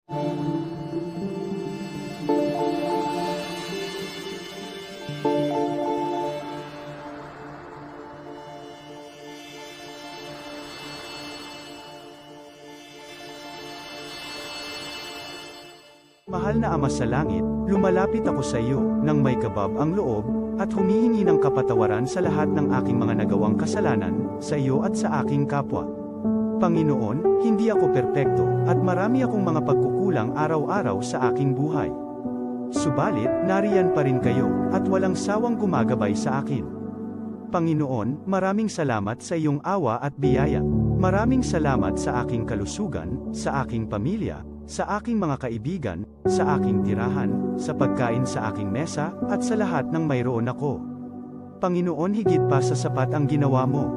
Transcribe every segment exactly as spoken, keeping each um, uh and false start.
Mahal na Ama sa Langit, lumalapit ako sa iyo nang may kabab ang loob, at humihingi ng kapatawaran sa lahat ng aking mga nagawang kasalanan, sa iyo at sa aking kapwa. Panginoon, hindi ako perpekto, at marami akong mga pagkukulang araw-araw sa aking buhay. Subalit, nariyan pa rin kayo, at walang sawang gumagabay sa akin. Panginoon, maraming salamat sa iyong awa at biyaya. Maraming salamat sa aking kalusugan, sa aking pamilya, sa aking mga kaibigan, sa aking tirahan, sa pagkain sa aking mesa, at sa lahat ng mayroon ako. Panginoon, higit pa sa sapat ang ginawa mo.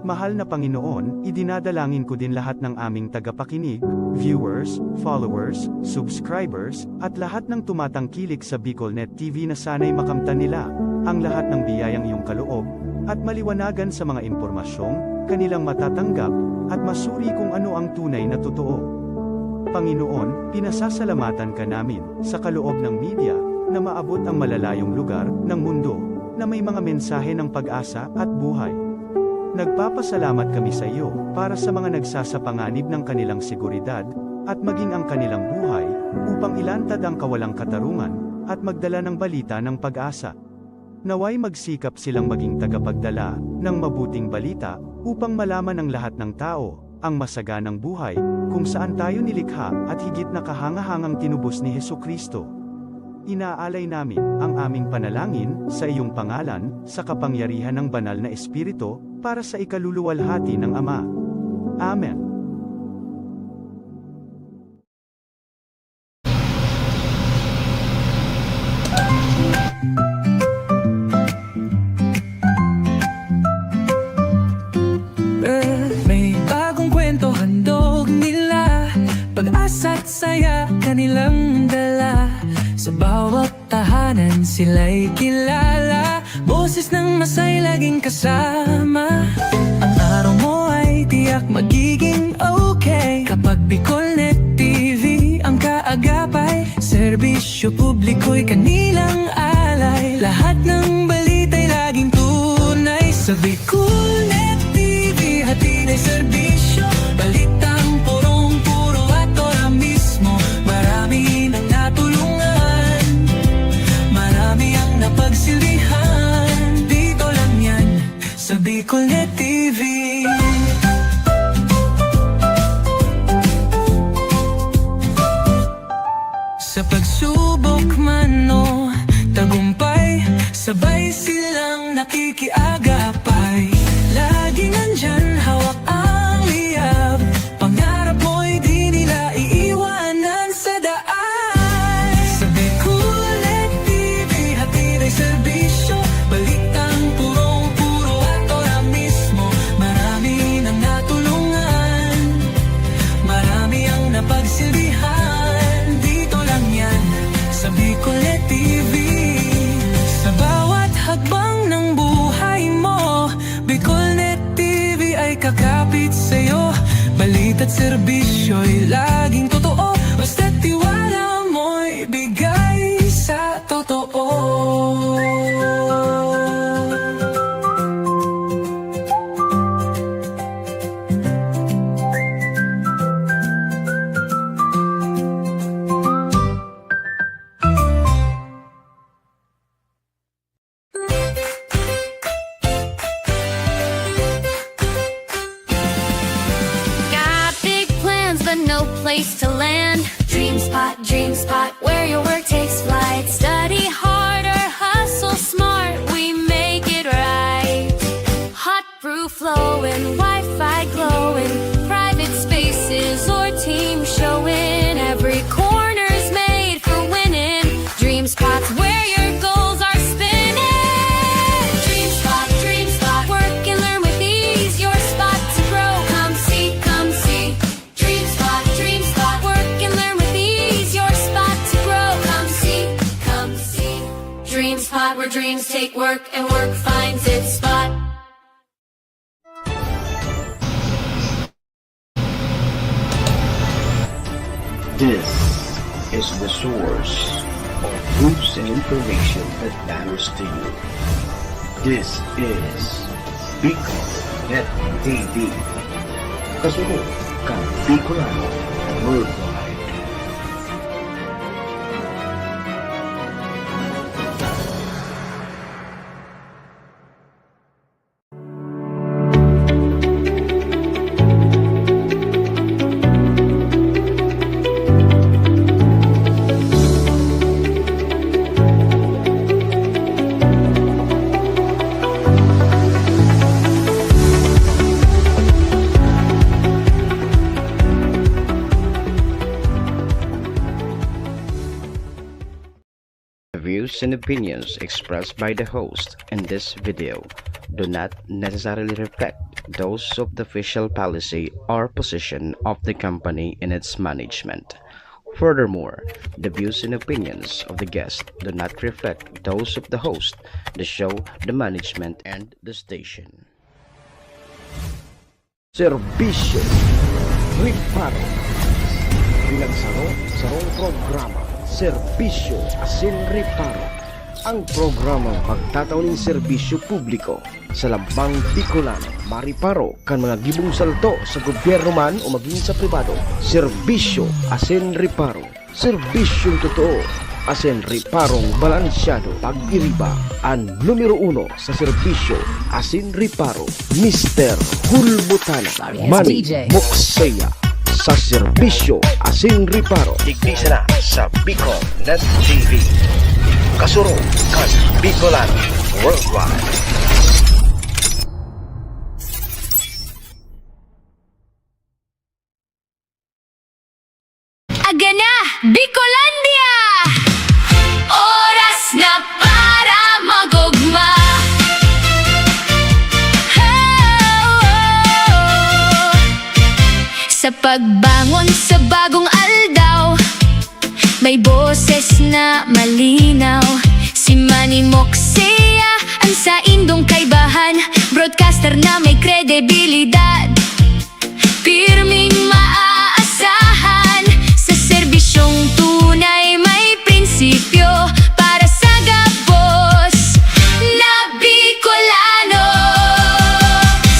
Mahal na Panginoon, idinadalangin ko din lahat ng aming tagapakinig, viewers, followers, subscribers, at lahat ng tumatangkilik sa BicolNet T V na sana'y makamtan nila ang lahat ng biyayang iyong kaloob, at maliwanagan sa mga impormasyong kanilang matatanggap, at masuri kung ano ang tunay na totoo. Panginoon, pinasasalamatan ka namin sa kaloob ng media na maabot ang malalayong lugar ng mundo na may mga mensahe ng pag-asa at buhay. Nagpapasalamat kami sa iyo para sa mga nagsasapanganib ng kanilang seguridad at maging ang kanilang buhay upang ilantad ang kawalang katarungan at magdala ng balita ng pag-asa. Nawa'y magsikap silang maging tagapagdala ng mabuting balita upang malaman ng lahat ng tao ang masaganang buhay kung saan tayo nilikha at higit na kahangahangang tinubos ni Jesu-Cristo. Inaalay namin ang aming panalangin sa iyong pangalan, sa kapangyarihan ng Banal na Espiritu, para sa ikaluluwalhati ng Ama. Amen. May bagong kwento handog nila, pag-asa at saya kanilang dala. Sa bawat tahanan sila'y kilala, boses ng masay laging kasama. Ang araw mo ay tiyak magiging okay kapag BicolNet T V ang kaagapay. Serbisyo publiko'y kanilang alay, lahat ng balita'y laging tunay. Sa BicolNet T V, hatid ay serbisyo, balitang purong-puro at ora mismo. Marami nang natulungan, marami ang napagsilbihan. Dito lang yan, sa BicolNet T V. Sa pagsubok man o tagumpay, sabay silang nakikiagapay. Laging nandyan, hawak ang liyab, pangarap mo'y di nila iiwanan sa daan. Sa BicolNet T V, hatid ay serbisyo, balitang purong-puro at ora mismo. Marami nang natulungan, marami ang napagsilbihan. Dito lang yan, sa BicolNet T V. Sa bawat hakbang ng buhay mo, BicolNet T V ay kakapit sa'yo. Balita't serbisyo'y laging totoo, basta't tiwala mo'y bigay sa totoo. Got big plans, but no place to land. Dream Spot, Dream Spot, where your work takes flight. Study hard or hustle smart, we make it right. Hot brew flowing, Wi-Fi glowing, private spaces or team showing. Every corner's made for winning. Dream Spot's where your goals are spinning. Dream Spot, Dream Spot, work and learn with ease. Your spot to grow. Come see, come see. Dream Spot, Dream Spot, work and learn with ease. Your spot to grow. Come see, come see. Dream Spot, where dreams take work and work finds its spot. This is the source of news and information that matters to you. This is Bicol Net T V. Kasunod kan Bicolano Worldwide. The views and opinions expressed by the host in this video do not necessarily reflect those of the official policy or position of the company and its management. Furthermore, the views and opinions of the guest do not reflect those of the host, the show, the management, and the station. Serbisyo, reparo. Bilang saro, sarong programa, serbisyo asin reparo. Ang programang magtatao nin serbisyo publiko sa lambang Bicolano, mariparo kan mga gibong salto sa gobyerno man o magin sa pribado. Serbisyo asin reparo. Serbisyong totoo asin reparong balansyado. Pag-iriba an numero uno sa serbisyo asin reparo, Mister Hulbutana. Hi, it's Manny D J Moksea sa serbisyo asin reparo. Digdi sana sa Bicol Net T V. Kasurog kan Bicolano Worldwide. Aga na, Bicolandia! Oras na para mag-ugma. Sa pagbangon sa bagong aldaw, may boses na malinaw. Si Manny Moksea, ang saindong kaibahan. Broadcaster na may kredibilidad. Pirming maaasahan sa serbisyong tunay may prinsipyo para sa gabos na Bicolano.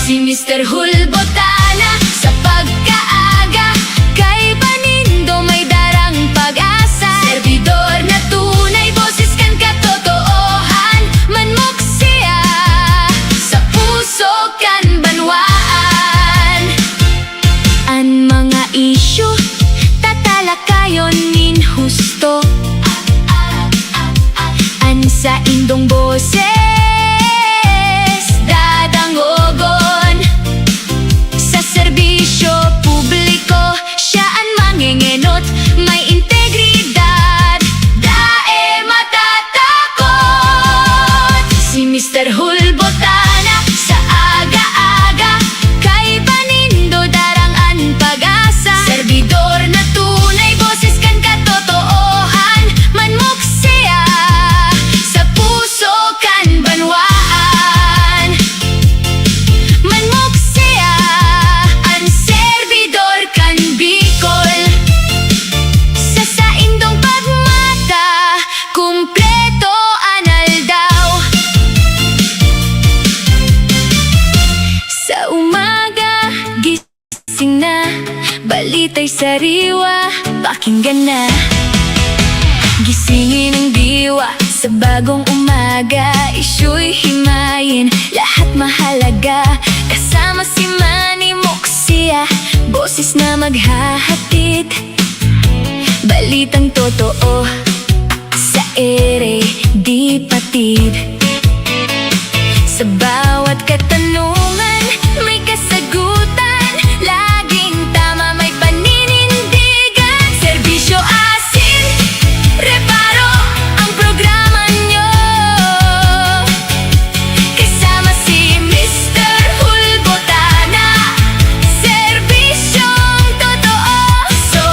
Si Mister Hulbutana sa pagkaaga, kaiba nindo may darang pag-asa. Serbidor na tunay, boses kan katotoohan, Manny Moksea sa puso kan banwaan. An mga isyu tatalakayon nin husto. An saindong boses dadangogon. Sa serbisyo publiko, siya an mangengenot, may integridad, dai matatakot. Si Mister Hulbutana sa aga-aga, kaiba nindo darang an pag-asa. Serbidor na tunay, boses kan katotoohan, Manny Moksea sa puso kan banwaan. Manny Moksea, an serbidor kan Bicol. Sa saindong pagmata, kumpleto an aldaw. Sa umaga, gising na, balita'y sariwa, pakinggan na. Gisingin ang diwa sa bagong umaga, isyu'y himayin, lahat mahalaga. Kasama si Manny Moksea, boses na maghahatid. Balitang totoo sa ere, di patid. Sa bawat katanungan, may kasagutan. Laging tama, may paninindigan. Serbisyo asin reparo ang programa nyo. Kasama si Mister Hulbutana, serbisyong totoo. So,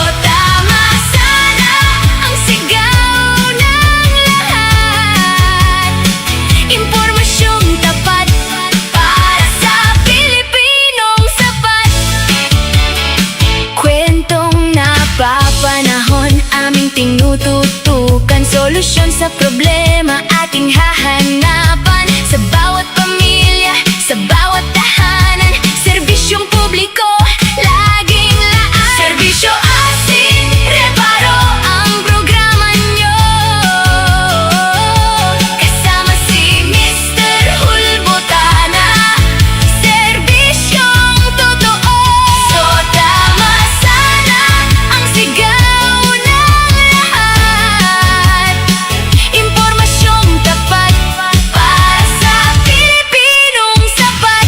Tinututukan solusyon sa problema ating hahanapan. Sa bawat pamilya, sa bawat tahanan, serbisyong publiko, laging laad. Serbisyo asin reparo ang programa nyo. Kasama si Mister Hulbutana. Serbisyong totoo. So tama sana ang sigaw ng lahat. Impormasyong tapat para sa Pilipinong sapat.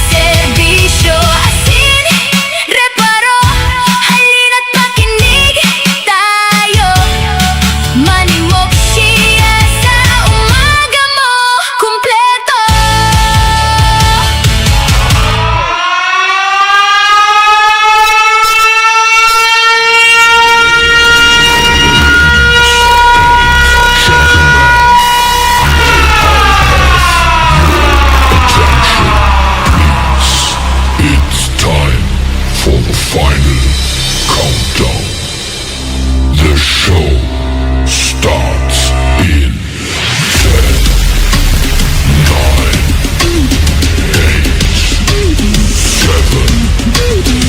Serbisyo asin reparo. Halina't makinig tayo. Manimok siya sa umaga mo. Kumpleto. It's time for the final countdown. The show starts in ten, nine, eight, seven,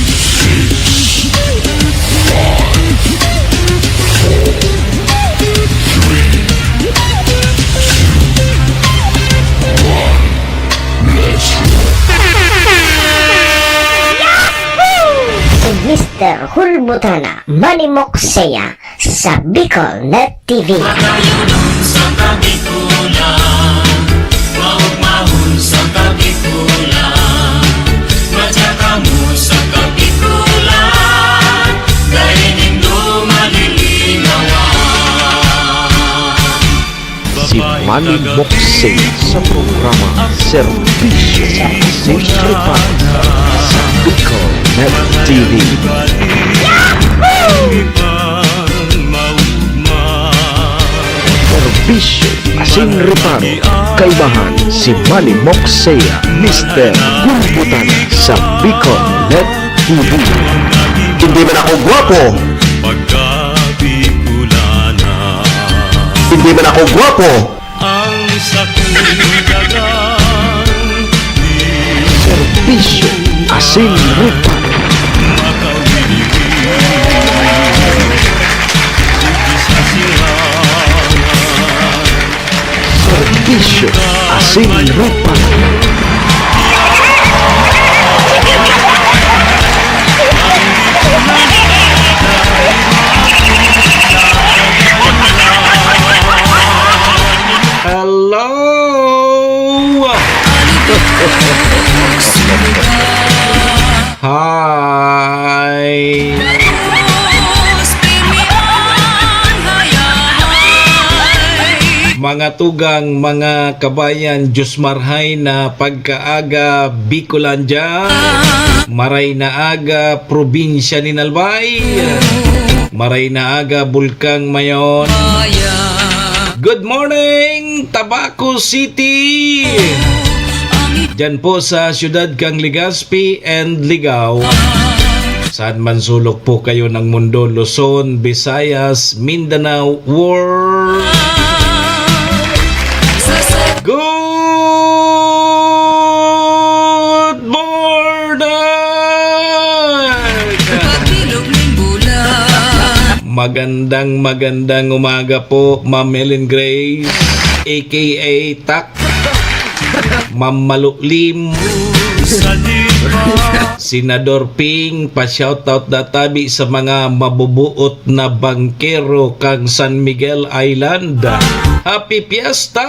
six, five, four, three, two, one. Let's rock. Si Mister Hulbutana, manimok siya sa Bicol Net T V. Magayunon sa Kabikulan, maugmahon sa Kabikulan, madya kamo sa Kabikulan, dai nindo malilinawan. Si Manny Moksay sa programa Serbisyo sa Asintripan sa Bicol Net T V. Serbisyo asin reparo, kaibahan si Manny Moksay, Mister Hulbutana sa Bicol Net T V. Hindi man ako gwapo. Hindi man ako gwapo. Ang sakong dagang Serbisyo asin reparo. Serbisyo asin reparo. Hello! Hi! Mga tugang, mga kabayan, Diyos marhay na pagkaaga, Bicolandia. Maray na aga, probinsya nin Albay. Maray na aga, Bulkang Mayon. Good morning, Tabaco City! Diyan po sa siyudad kang Legazpi and Ligao. Saan man sulok po kayo ng mundo, Luzon, Visayas, Mindanao, world. Good morning! Magandang, magandang umaga po, Ma'am Ellen Grace, A K A Tak, Ma'am Malulim, Senador Ping, pa-shoutout da tabi sa mga mabubuot na bangkero kang San Miguel Island. Happy Fiesta!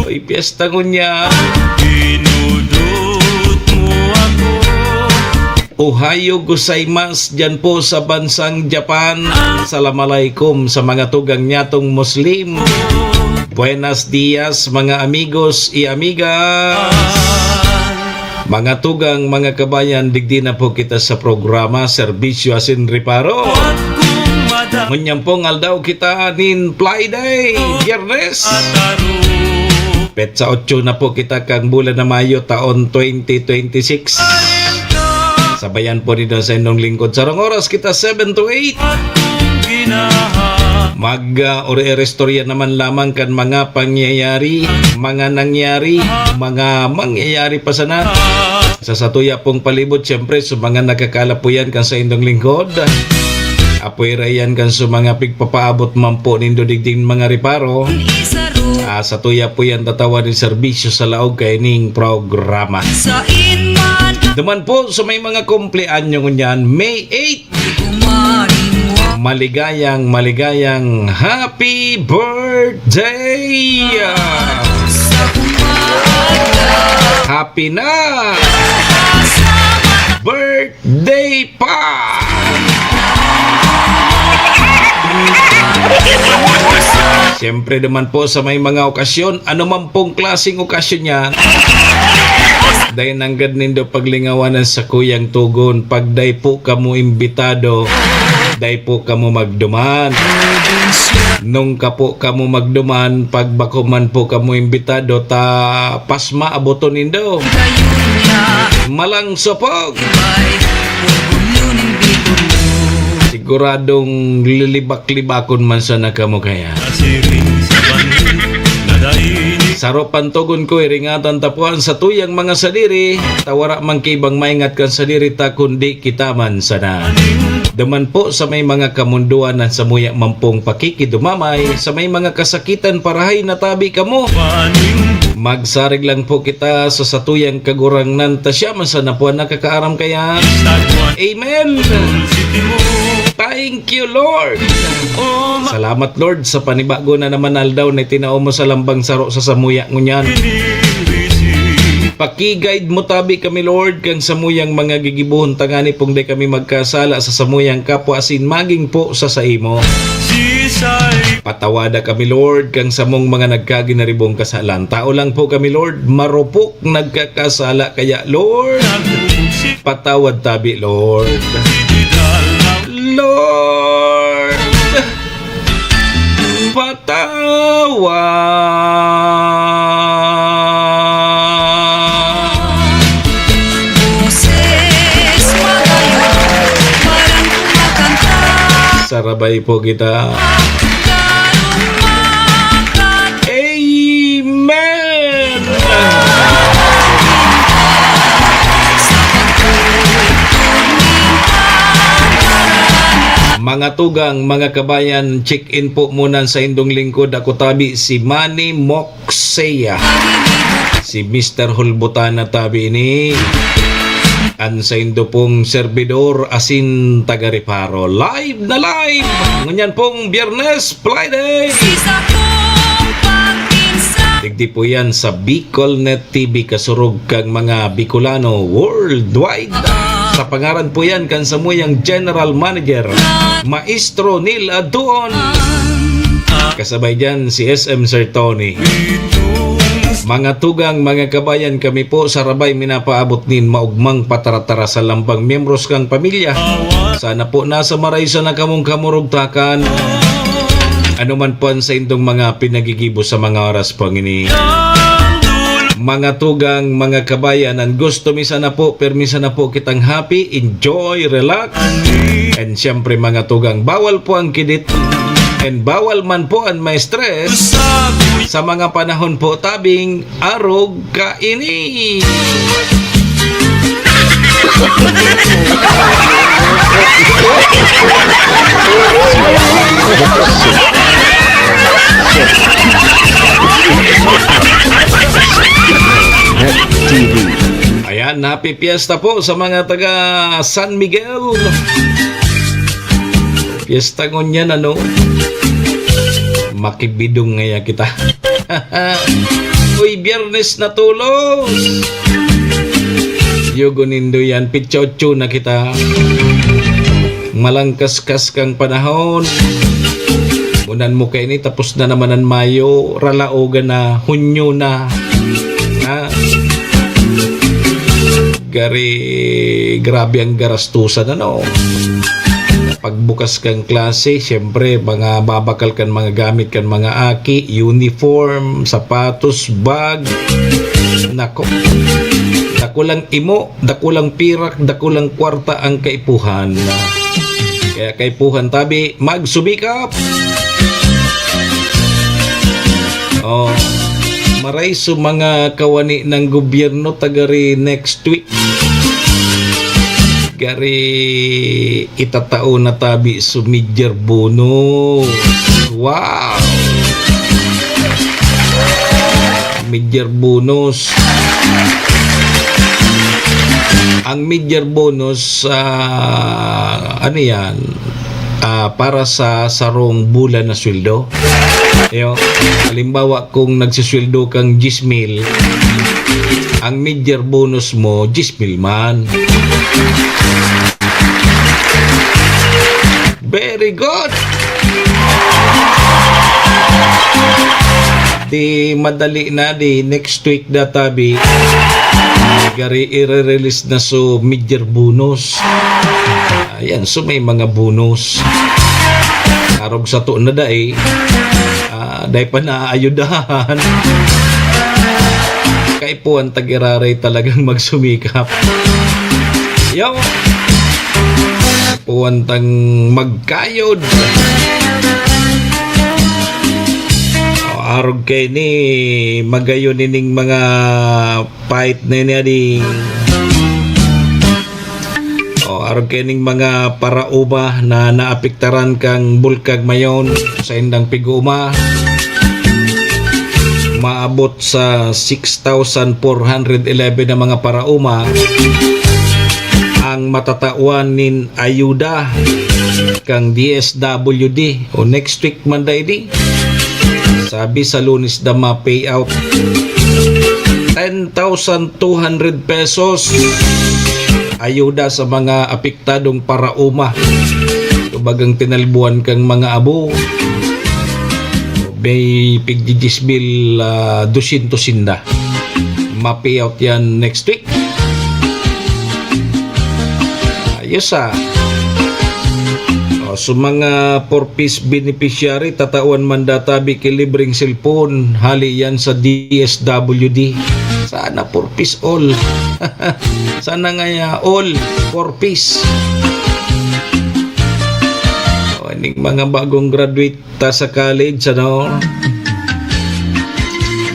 Uy, piyesta ngunyan! Ohayo gozaimasu diyan po sa bansang Japan. Salam alaikum sa mga tugang nyatong Muslim. Buenos dias, mga amigos y amigas. Mga tugang, mga kabayan, digdi na po kita sa programa Serbisyo Asin Reparo. Ngunyan pong aldaw kita nin Friday, Biyernes. Petsa otso na po kita kang bulan na Mayo, taon twenty twenty-six. Sabayan po ninyo sa inyong lingkod. Sarong oras kita, seven to eight. Mag, ah, ori-, istorya naman lamang kan mga pangyayari, mga nangyari, mga mangyayari pa sana. Sa satuya pong palibot, siyempre, sa mga nakakalapuyan kan sa inyong lingkod. Apwera yan kan sa mga pigpapaabot man po nindo digding mga reparo. Ah, satuya po yan tatawan ng serbisyo sa laog kaining programa. Duman po sa may mga kumpleanyo ngunyan, May eight. Maligayang, maligayang happy birthday! Happy na! Birthday pa! Siyempre naman po sa may mga okasyon, ano man pong klaseng okasyon yan, dai nanggad nindo paglingawan an sakuyang togon. Pag dai po kamo imbitado, dai po kamo magduman. Nung ka po kamo magduman, pag bako man po kamo imbitado, ta pasma aboton nindo. Malang sopog. Siguradong lilibak-libakon man sana kamo kaya. Saro pantogon ko, iringatan ta po an satuyang mga sadiri, ta wara man kaibang maingat kan sadiri ta, kundi kita man sana. Duman po sa may mga kamundoan na samuya man pong pakikidumamay, sa may mga kasakitan, parahay na tabi kamo. Magsarig lang po kita sa satuyang Kagurangnan, ta siya man sana po an nakakaaram kaya. Amen. Thank you, Lord. Salamat, Lord, sa panibago na naman aldaw na itinao mo sa lambang saro sa samuya ngunyan. Paki-guide mo tabi kami, Lord, kan samuyang mga gigibohon, tangani pong dai kami magkasala sa samuyang kapwa asin magin po sa saimo. Patawada kami, Lord, kan samong mga nagkaginaribong kasalan. Tao lang po kami, Lord, marupok nagkakasala. Kaya, Lord, patawad tabi, Lord. Lord, patawad. Sarabay po kita. Amen! Mga tugang, mga kabayan, check-in po muna sa indong lingkod. Ako tabi si Manny Moksea. Si Mister Hulbutana tabi ini. An saindo pong serbidor asin taga-reparo. Live na live! Ngunyan pong Biyernes, Friday! Digdi po yan sa Bicolnet T V, kasurog kang mga Bicolano worldwide. Sa pangaran po yan kan samuyang General Manager, Maestro Neil Adtuon. Kasabay dyan si S M Sir Tony. Mga tugang, mga kabayan, kami po sa Rabay minapaabot nin maugmang pataratara sa lambang miyembros kang pamilya. Sana po nasa maray sana kamong kamurugtakan. Ano man po ang saindong mga pinagigibo sa mga oras pong ini. Mga tugang, mga kabayan, ang gusto mi sana po, permi sana po kitang happy, enjoy, relax. And siyempre, mga tugang, bawal po ang kidit. And bawal man po ang ma-stress sa mga panahon po tabing arog kaini. Net T V. Ayan, happy fiesta po sa mga taga San Miguel. Fiesta ngunyan, ano? Makibidong ngaya kita. Uy, Biyernes na tulos! Yugo nindo yan, pitsa-otso na kita. Malangkaskas kang panahon. Unan mo kaini, tapos na naman ang Mayo, ralaogan na, Hunyo na. Ha? Gari, grabe ang garastusan, ano? Pagbukas kang klase, siyempre, mga babakal kan mga gamit kan mga aki, uniform, sapatos, bag. Nako. Dakulang imo, dakulang pirak, dakulang kwarta ang kaipuhan. Kaya kaipuhan tabi, magsumikap! Oh, maray sa mga kawani ng gobyerno tagari next week. Gari itatao na tabi so mid-year bonus. Wow! Mid-year bonus. Ang mid-year bonus, ah, ano yan? Ah, para sa sarong bulan na sweldo. Yo, halimbawa, kung nagsisweldo kang diyes mil, ang mid-year bonus mo, diyes mil man. Very good! Di madali na, di next week na tabi. Gari i-release na so mid-year bonus. Ayan, so may mga bonus. Arog sato na dai. Ah, dai pa naayudahan. Kaipuhan ta giraray talagang magsumikap. Yo! Kaipuhan tang magkayod. O, arog kaini, magayon ining mga fight na ini, adi. O, arog kaining mga paraoma na naapektaran kan Bulkang Mayon sa indang pig-ooma, maabot sa six thousand four hundred eleven na mga paraoma ang matatawan nin ayuda kan D S W D. O, next week man dai di. Sabi sa Lunes na ma-payout ten thousand two hundred pesos ayuda sa mga apektadong paraoma. Kumbagang tinalbuhan kang mga abo. May pigdi-diyes mil, ah, dosyentos sinda. Ma-payout yan next week. Ayos, ah. O, so mga four Ps beneficiary, tatawan man databi ki libreng cellphone, hali yan sa D S W D. Sana four Ps all. Sana nga ya all four Ps. O, ining mga bagong graduate ta sa college, ano,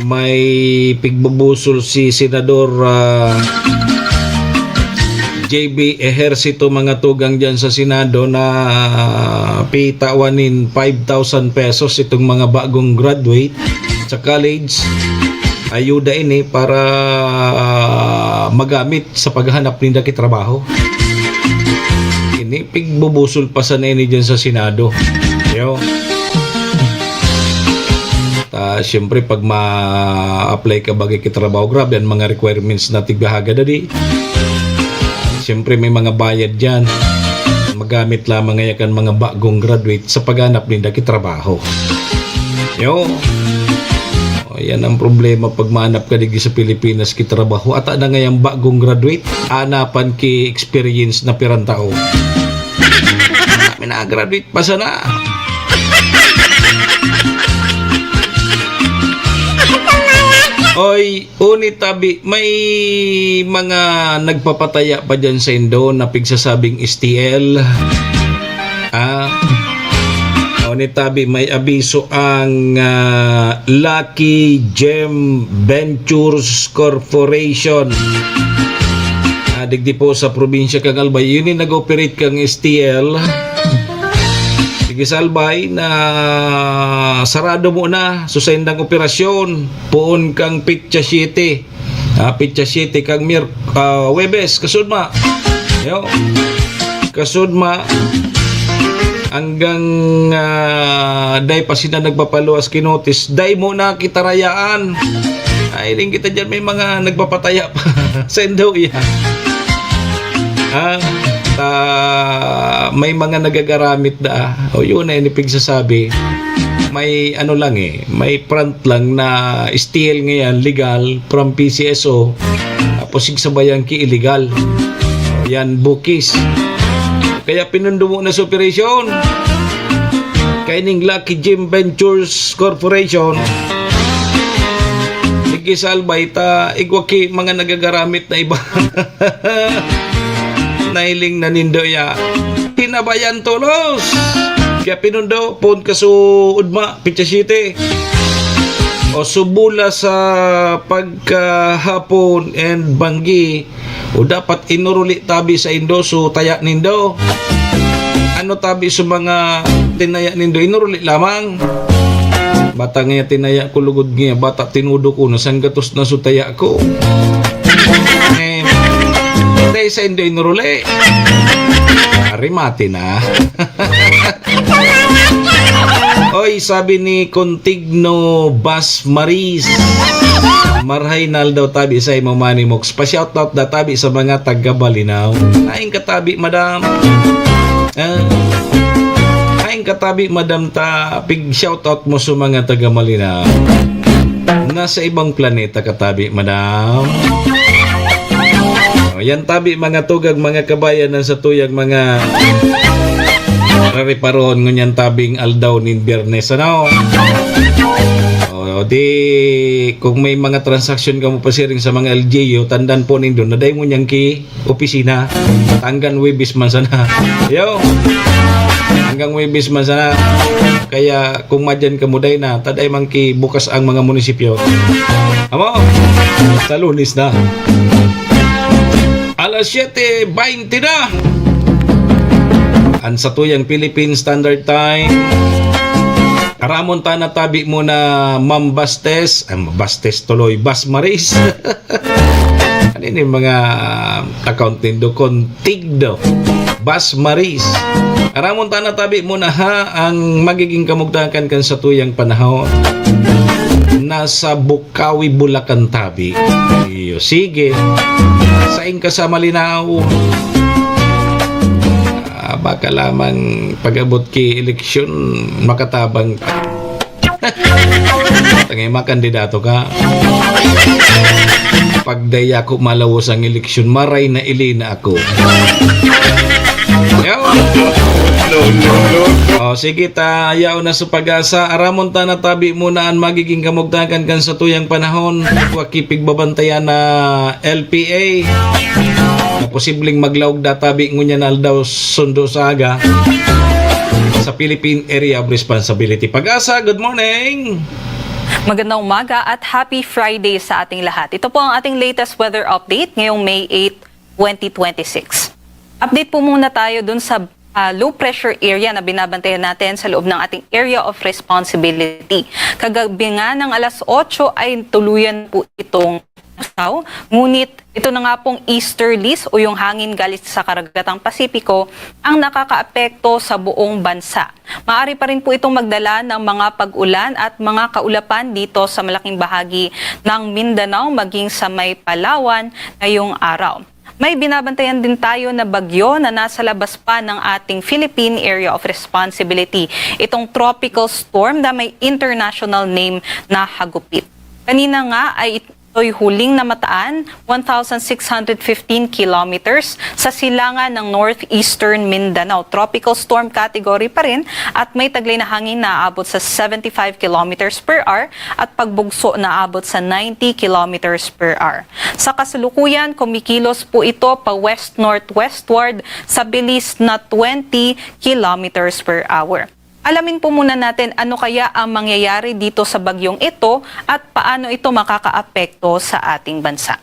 may pigbubusol si Senador, ah, J B Ejercito, mga tugang dyan sa Senado, na pitawan nin five thousand pesos itong mga bagong graduate sa college. Ayuda ini para, ah, magamit sa paghahanap ninda ki trabaho. Ini, pigbubusol pa sana ini dyan sa Senado. Yo. Ta, siyempre, pag ma-apply ka bagay ki trabaho, grabe ang mga requirements na tigbahaga dadi. Siyempre, may mga bayad dyan. Magamit lamang ngaya kan mga bagong graduate sa paghanap ninda ki trabaho. Yo. O, yan ang problema pag mahanap ka digdi sa Pilipinas ki trabaho. Ata na ngayang bagong graduate, anapan ki experience na pirang tao. May na-graduate pa sana. Oy, Oni tabi, may mga nagpapataya pa diyan saindo na pigsasabing S T L. Ah, oni tabi, may abiso ang, ah, Lucky Gem Ventures Corporation. Ah, digdi po sa probinsya kan Albay, yun yung nag-operate kang S T L. Sige, sa Albay na sarado muna sa saindang operasyon. Poon kang petsa siyete. Ah, petsa siyete kang Mir-, ah, Huwebes, kasudma. Yo. Kasudma. Hanggang, ah, dai pa sila nagpapaluwas ki notice, dai mo na kita rayaan. Ay, hiling kita diyan, may mga nagpapataya pa. Saindo iyan. Ah, ta, may mga nagagaramit da. O, yun na yung pigsasabi. May ano lang eh, may front lang na S T L ngayon, legal, from P C S O. Tapos sigsabayan ki illegal. Yan, bukis. Kaya pinundumo na sa operasyon. Kaining Lucky Gem Ventures Corporation. Di Gisalbay ta, igwa ki mga nagagaramit na iba. Nahiling na nindo ya. Hinabayan tolos. Kaya pinundo, pon kaso udma, pitsa siyete. O subula sa pagkahapon and banggi, o dapat inuruli tabi sa indo, so taya nindo. Ano tabi sa mga tinaya nindo, inuruli lamang. Bata nga tinaya ko, lugod nga bata, tinudo ko na sanggatos na so taya ko. Eh, dahil sa indo inuruli. Arimati na. Oy, sabi ni Contigno Bas Maris, "Marhay na aldaw tabi sa imo, Manny Mox. Pa-shoutout da tabi sa mga taga Balinaw." Aing katabi, madam. Ah, aing katabi, madam, ta pig-shoutout mo sa mga taga Malinaw. Nasa ibang planeta katabi, madam. O, yan tabi, mga tugag, mga kabayan, ang satuyang mga rariparon ngunyan tabing aldaw nin Biyernes, ano? O, di, kung may mga transaksyon kamo pasiring sa mga L G U, tandaan po nindo na dai ngunyan ki opisina. Hanggang Huwebes man sana. Yo! Hanggang Huwebes man sana. Kaya kung madyan kamo, dai na, ta dai man ki bukas ang mga munisipyo. Amo, sa Lunes na. Alas siyete baynte na. Ang satuyang Philippine Standard Time. Aramon ta na tabi muna, Ma'am Bastes. Ay, Bastes tuloy, Bas Maris. Ano yun yung mga account nindo? Contigdo. Bas Maris. Aramon ta na tabi muna, ha, ang magiging kamugtakan kan satuyang panahon. Nasa Bukawi, Bulacan tabi. Iyo, sige. Saing ka sa Malinaw. Ah, baka lamang pag-abot ki eleksyon, makatabang ka. Tangay, makandidato ka. Pag dai ako malawos ang eleksyon, maray na ili na ako. Yo! O, sige ta, yaon na sa pag-asa. Aramon ta na tabi muna ang magiging kamugtakan kan satuyang panahon. Wa ki pigbabantayan na L P A na posibleng maglaog da tabi ngunyan na aldaw sundo sa aga sa Philippine Area of Responsibility. Pag-asa, good morning! Magandang umaga at happy Friday sa ating lahat. Ito po ang ating latest weather update ngayong May eight, twenty twenty-six. Update po muna tayo dun sa ah, low pressure area na binabantayan natin sa loob ng ating area of responsibility. Kagabi nga ng alas otso ay tuluyan po itong lumasaw, ngunit ito na nga pong easterlies o yung hangin galing sa karagatang Pasipiko ang nakakaapekto sa buong bansa. Maaari pa rin po itong magdala ng mga pag-ulan at mga kaulapan dito sa malaking bahagi ng Mindanao, maging sa may Palawan ngayong araw. May binabantayan din tayo na bagyo na nasa labas pa ng ating Philippine Area of Responsibility, itong tropical storm na may international name na Hagupit. Kanina nga ay ito'y huling namataan, one thousand six hundred fifteen kilometers, sa silangan ng northeastern Mindanao. Tropical storm category pa rin at may taglay na hangin na aabot sa seventy-five kilometers per hour at pagbugso na abot sa ninety kilometers per hour. Sa kasalukuyan, kumikilos po ito pa west-northwestward sa bilis na twenty kilometers per hour. Alamin po muna natin ano kaya ang mangyayari dito sa bagyong ito at paano ito makakaapekto sa ating bansa.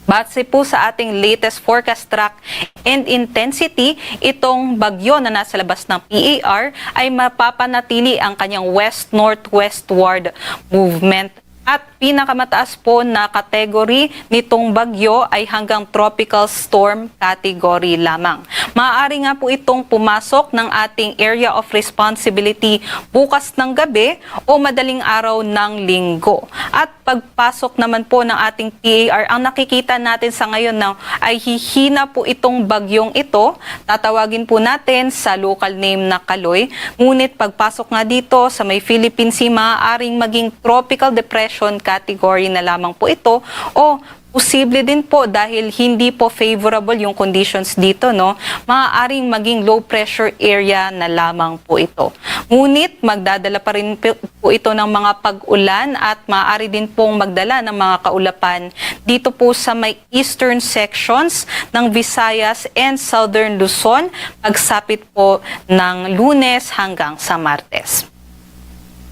Base po sa ating latest forecast track and intensity, itong bagyo na nasa labas ng P A R ay mapapanatili ang kanyang west-northwestward movement at pinakamataas po na category nitong bagyo ay hanggang tropical storm category lamang. Maaari nga po itong pumasok ng ating area of responsibility bukas ng gabi o madaling araw ng linggo. At pagpasok naman po ng ating P A R, ang nakikita natin sa ngayon na ay hihina po itong bagyong ito. Tatawagin po natin sa local name na Kaloy. Ngunit pagpasok nga dito sa may Philippine Sea, maaaring maging tropical depression category na lamang po ito o posible din po dahil hindi po favorable yung conditions dito, no? Maaaring maging low pressure area na lamang po ito. Ngunit magdadala pa rin po po ito ng mga pag-ulan at maaari din pong magdala ng mga kaulapan dito po sa may eastern sections ng Visayas and Southern Luzon, pagsapit po ng Lunes hanggang sa Martes.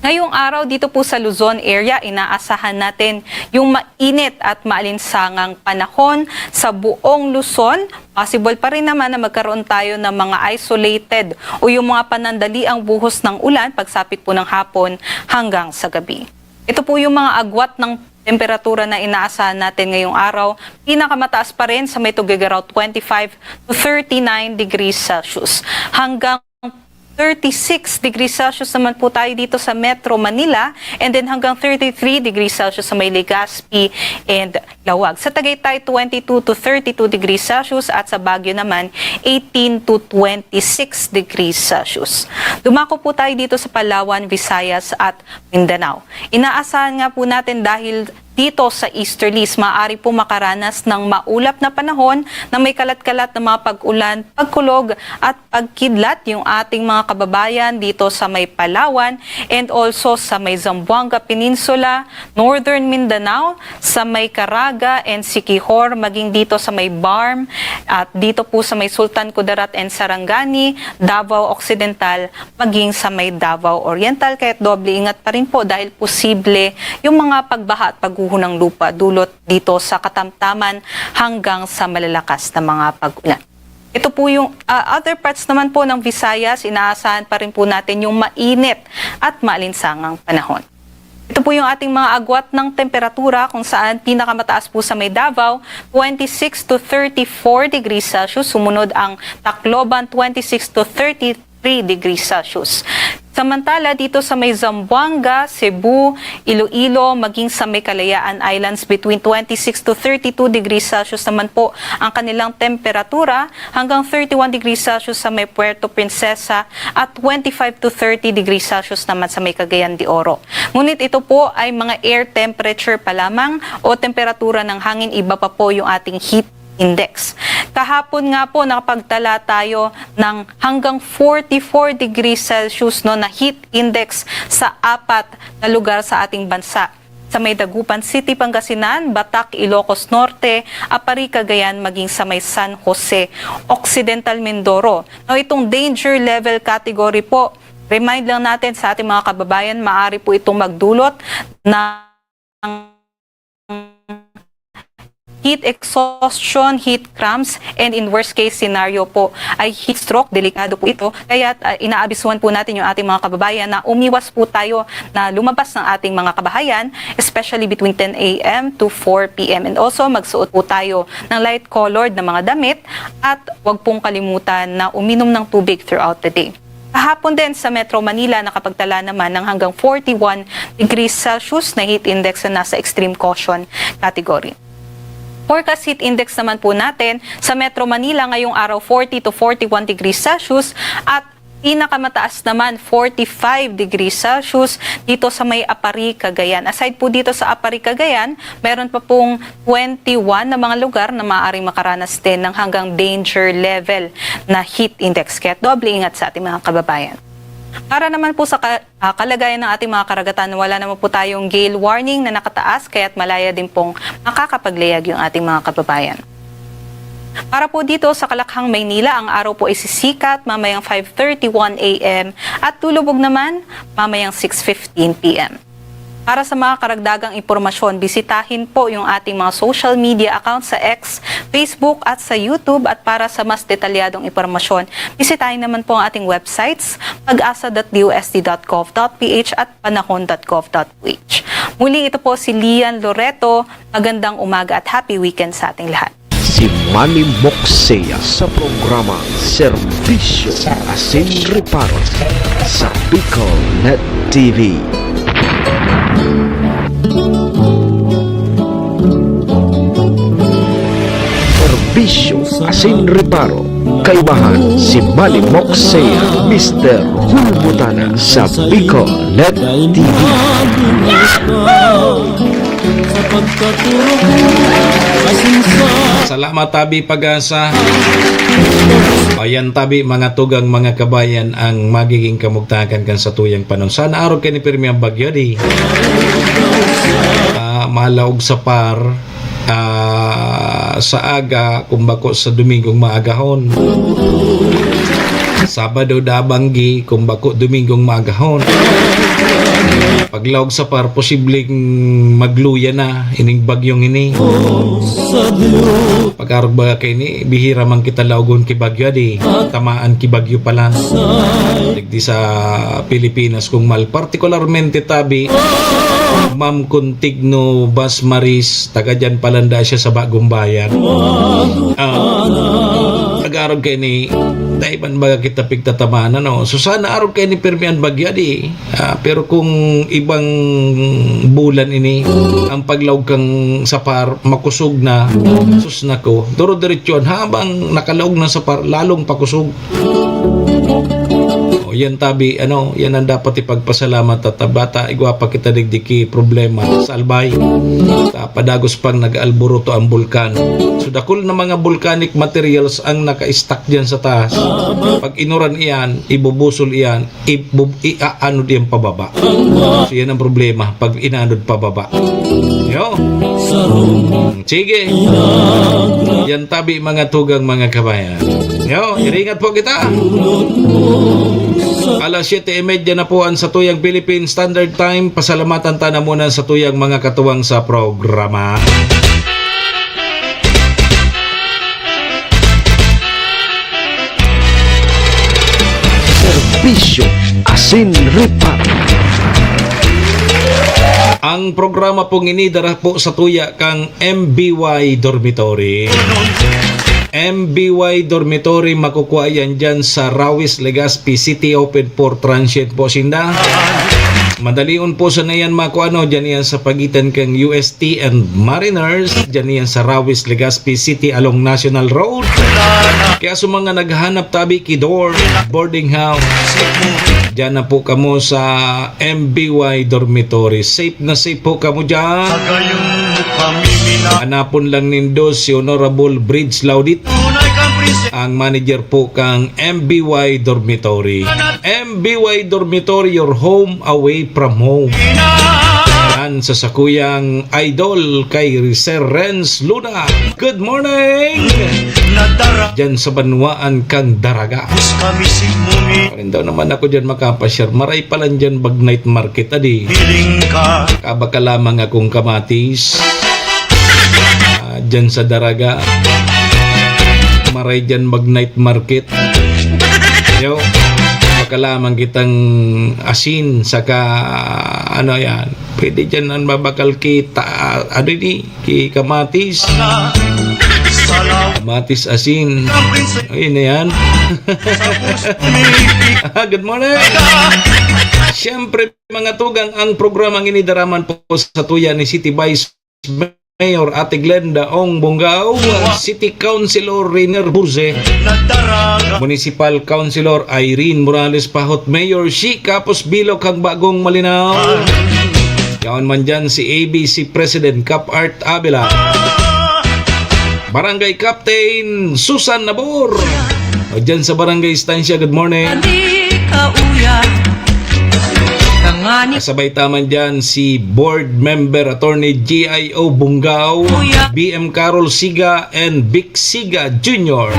Ngayong araw dito po sa Luzon area, inaasahan natin yung mainit at maalinsangang panahon sa buong Luzon. Possible pa rin naman na magkaroon tayo ng mga isolated o yung mga panandaliang buhos ng ulan pagsapit po ng hapon hanggang sa gabi. Ito po yung mga agwat ng temperatura na inaasahan natin ngayong araw. Pinakamataas pa rin sa may Tuguegarao, twenty-five to thirty-nine degrees Celsius. Hanggang thirty-six degrees Celsius naman po tayo dito sa Metro Manila, and then hanggang thirty-three degrees Celsius sa may Legazpi and Laoag. Sa Tagaytay, twenty-two to thirty-two degrees Celsius, at sa Baguio naman, eighteen to twenty-six degrees Celsius. Dumako po tayo dito sa Palawan, Visayas at Mindanao. Inaasahan nga po natin dahil dito sa easterlies, maaari po makaranas ng maulap na panahon na may kalat-kalat na mga pag-ulan, pagkulog at pagkidlat yung ating mga kababayan dito sa may Palawan and also sa may Zamboanga Peninsula, Northern Mindanao, sa may Caraga and Siquijor, maging dito sa may BARMM, at dito po sa may Sultan Kudarat and Sarangani, Davao Occidental, maging sa may Davao Oriental. Kaya't doble ingat pa rin po dahil posible yung mga pagbaha at pagguho ng lupa dulot dito sa katamtaman hanggang sa malalakas na mga pag-ulan. Ito po yung, ah, other parts naman po ng Visayas, inaasahan pa rin po natin yung mainit at maalinsangang panahon. Ito po yung ating mga agwat ng temperatura, kung saan pinakamataas po sa may Davao, twenty-six to thirty-four degrees Celsius. Sumunod ang Tacloban, twenty-six to thirty-three degrees Celsius. Samantala, dito sa may Zamboanga, Cebu, Iloilo, maging sa may Kalayaan Islands, between twenty-six to thirty-two degrees Celsius naman po ang kanilang temperatura, hanggang thirty-one degrees Celsius sa may Puerto Princesa at twenty-five to thirty degrees Celsius naman sa may Cagayan de Oro. Ngunit ito po ay mga air temperature pa lamang o temperatura ng hangin, iba pa po yung ating heat index. Kahapon nga po, nakapagtala tayo ng hanggang forty-four degrees Celsius, no, na heat index sa apat na lugar sa ating bansa. Sa may Dagupan City, Pangasinan, Batac, Ilocos Norte, Aparri, Cagayan, maging sa may San Jose, Occidental Mindoro. No, itong danger level category po, remind lang natin sa ating mga kababayan, maaari po itong magdulot ng heat exhaustion, heat cramps, and in worst case scenario po ay heat stroke. Delikado po ito. Kaya, ah, inaabisuhan po natin yung ating mga kababayan na umiwas po tayo na lumabas ng ating mga kabahayan, especially between ten a m to four p m. And also, magsuot po tayo ng light colored na mga damit at huwag pong kalimutan na uminom ng tubig throughout the day. Kahapon din sa Metro Manila, nakapagtala naman ng hanggang forty-one degrees Celsius na heat index na nasa extreme caution category. Forecast heat index naman po natin sa Metro Manila ngayong araw, forty to forty-one degrees Celsius, at pinakamataas naman, forty-five degrees Celsius, dito sa may Aparri, Cagayan. Aside po dito sa Aparri, Cagayan, meron pa pong twenty-one na mga lugar na maaaring makaranas din ng hanggang danger level na heat index. Kaya doble ingat sa ating mga kababayan. Para naman po sa ka-, ah, kalagayan ng ating mga karagatan, wala naman po tayong gale warning na nakataas, kaya't malaya din pong makakapaglayag yung ating mga kababayan. Para po dito sa Kalakhang, Maynila, ang araw po ay sisikat mamayang five thirty-one a m at lulubog naman mamayang six fifteen p m. Para sa mga karagdagang impormasyon, bisitahin po yung ating mga social media accounts sa X, Facebook at sa YouTube. At para sa mas detalyadong impormasyon, bisitahin naman po ang ating websites, pag asa dot d o s t dot gov dot p h at panahon dot gov dot p h. Muli, ito po si Lian Loreto. Magandang umaga at happy weekend sa ating lahat. Si Manny Moksea sa programa Serbisyo Asin Reparo sa Bicol Net T V. Serbisyo Asin Reparo. Kaibahan si Manny Moksea, Mister Hulbutana sa Bicol Net T V. Salamat tabi, Pag-asa. Ayan tabi, mga tugang, mga kabayan, ang magiging kamugtakan kan satuyang panon. Sana arog kaini pirmi ang bagyo, di? Ah, malaog sa par, ah, sa aga, kung bako sa Domingong maagahon. Sabado da banggi, kung bako Domingong maagahon. Paglaog sa par, posibleng magluya na ining bagyong ini. Pag-arog baga kaini, bihira man kita laogon ki bagyo, di tamaan ki bagyo palan. Digdi sa Pilipinas, kung mal, partikularmente tabi, Ma'am Contigno Basmaris, taga dyan palan da siya sa Bagong Bayan. Ah, pag-arog kaini, dai man baga kita pigtatamaan, ano? So, sana arog kaini pirmi an bagyo, di? Ah, pero kung ibang bulan ini, ang paglaog kan sapar, makusog na, sus nako, duro-diretsuhan, habang nakalaog na sapar, lalong pakusog. O, yan tabi, ano, yan ang dapat ipagpasalamat ta, ta bata, igwa pa kita digdi ki problema sa Albay. Ta padagos pang nag-aalburuto ang bulkan. So, dakul na mga volcanic materials ang naka-stack diyan sa taas. Pag inuran iyan, ibubusol iyan, ibub-, iaanod iyan pababa. So, yan ang problema pag inanod pababa. Yo. Sige. Yan tabi, mga tugang, mga kabayan. Yo, iringat po kita. Alas siyete y media na po ang satuyang Philippine Standard Time. Pasalamatan ta na muna sa tuyang mga katuwang sa programa. Serbisyo asin repato. Ang programa pong ini dara po sa tuya kang M B Y Dormitory. M B Y Dormitory, makukuha yan dyan sa Rawis, Legazpi City, open for transient po sinda. Madalion po sana yan makuha, no? Dyan yan sa pagitan kang U S T and Mariners. Dyan yan sa Rawis, Legazpi City along National Road. Kaya sa mga naghahanap tabi ki dorm, boarding house, dyan na po kamo sa M B Y Dormitory. Safe na safe po kamo dyan. Hanapon lang nindo si Honorable Bridge Laudit, ang manager po kang M B Y Dormitory. M B Y Dormitory, your home away from home. Yan sa sakuyang idol kay Sir Renz Luna. Good morning! Dyan sa banwaan kang Daraga. Parin daw naman ako dyan makapasyar. Maray pa lang dyan bag night market, adi. Kabaka lamang akong kamatis. Ah, dyan sa Daraga. Maray dyan mag night market. Yo, baka lamang kitang asin, saka, ano yan, pwede dyan ang babakal kita, ano ni, ki kamatis. Kamatis, asin. Ayun na yan. Ah, good morning. Siyempre, mga tugang, ang programang ini dara man po sa tuya ni City Vice Mayor Ate Glenda Ong Bongao, City Councilor Rainer Burze, Municipal Councilor Irene Morales Pahot, Mayor Shi Kapos Bilok, ang bagong malinaw. Yaon man dyan si A B C President Cap Art Avila. Barangay Captain Susan Nabor. O dyan sa Barangay Estancia, good morning. Kasabay taman dyan si Board Member Attorney G I O Bungao, B M Carol Siga, and Vic Siga Junior.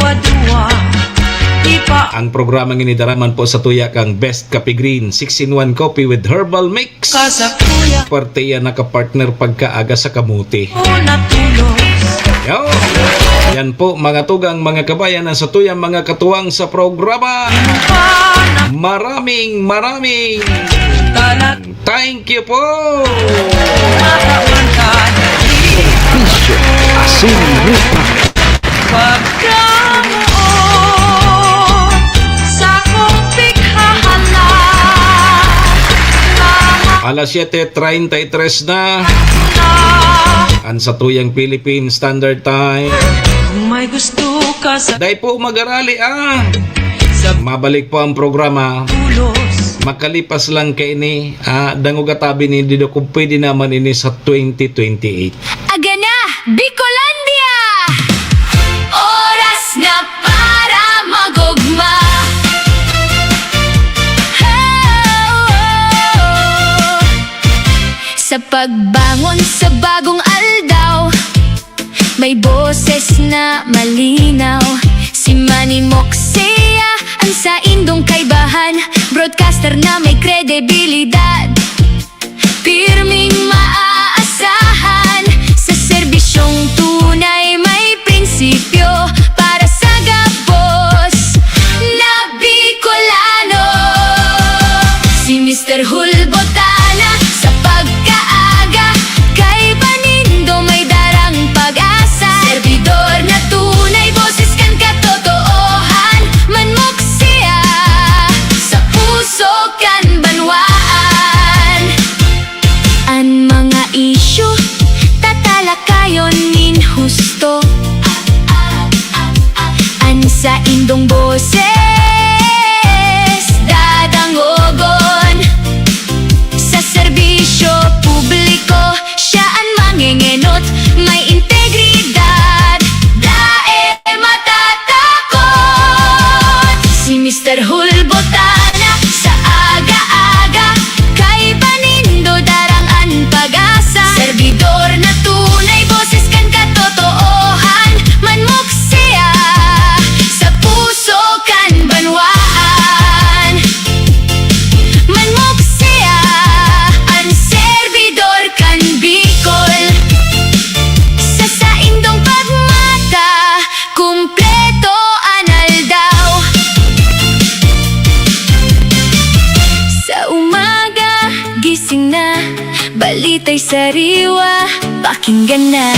Ang programang ini dara man po sa tuya kang Best Kape Green, six-in-one coffee with herbal mix. Parte yan nakapartner pagkaaga sa kamuti. Yo. Yan po, mga tugang, mga kabayan, ang sa tuyang mga katuwang sa programa. Maraming, maraming thank you po. Serbisyo asin rupa. Pagkamoon sa kong pighahalan. Alas siyete treinta y tres na. An satuyang Philippine Standard Time. Kung may gusto ka sa Dai po magarali, ah. Mabalik po ang programa. Makalipas lang kaini, ah, dangog atabi ni Dido kung pwede naman ini sa twenty twenty-eight. Agana, Bicolandia! Oras na para magugma. Sa pagbangon sa bagong aldaw, may boses na malinaw. Si Manny Moxea, ang saindong kaibahan. Broadcaster na may kredibilidad, pirming maaasahan. Sa serbisyong tunay may prinsipyo, para sa gabos na Bicolano. Si Mister Hul Botana sa pagkaaga, kaiba nindo may darang pag-asa. Serbidor na tunay, boses kan katotoohan. Manmok siya sa puso kan banwaan. An mga isyu tatalakayon nin husto. An saindong boses dadangogon. Sa serbisyo publiko, siya an mangengenot, may integridad, dai matatakot. Si Mister Hul Botana sa aga-aga, kaiba nindo darang an pag-asa. Serbidor na tunay, boses kan katotoohan. Manmok siya sa puso kan banwaan. Manmok siya, an serbidor kan Bicol. Sa saindong pagmata, kumpleto an aldaw. Sa umaga, gising na, balita'y sariwa, pakinggan na.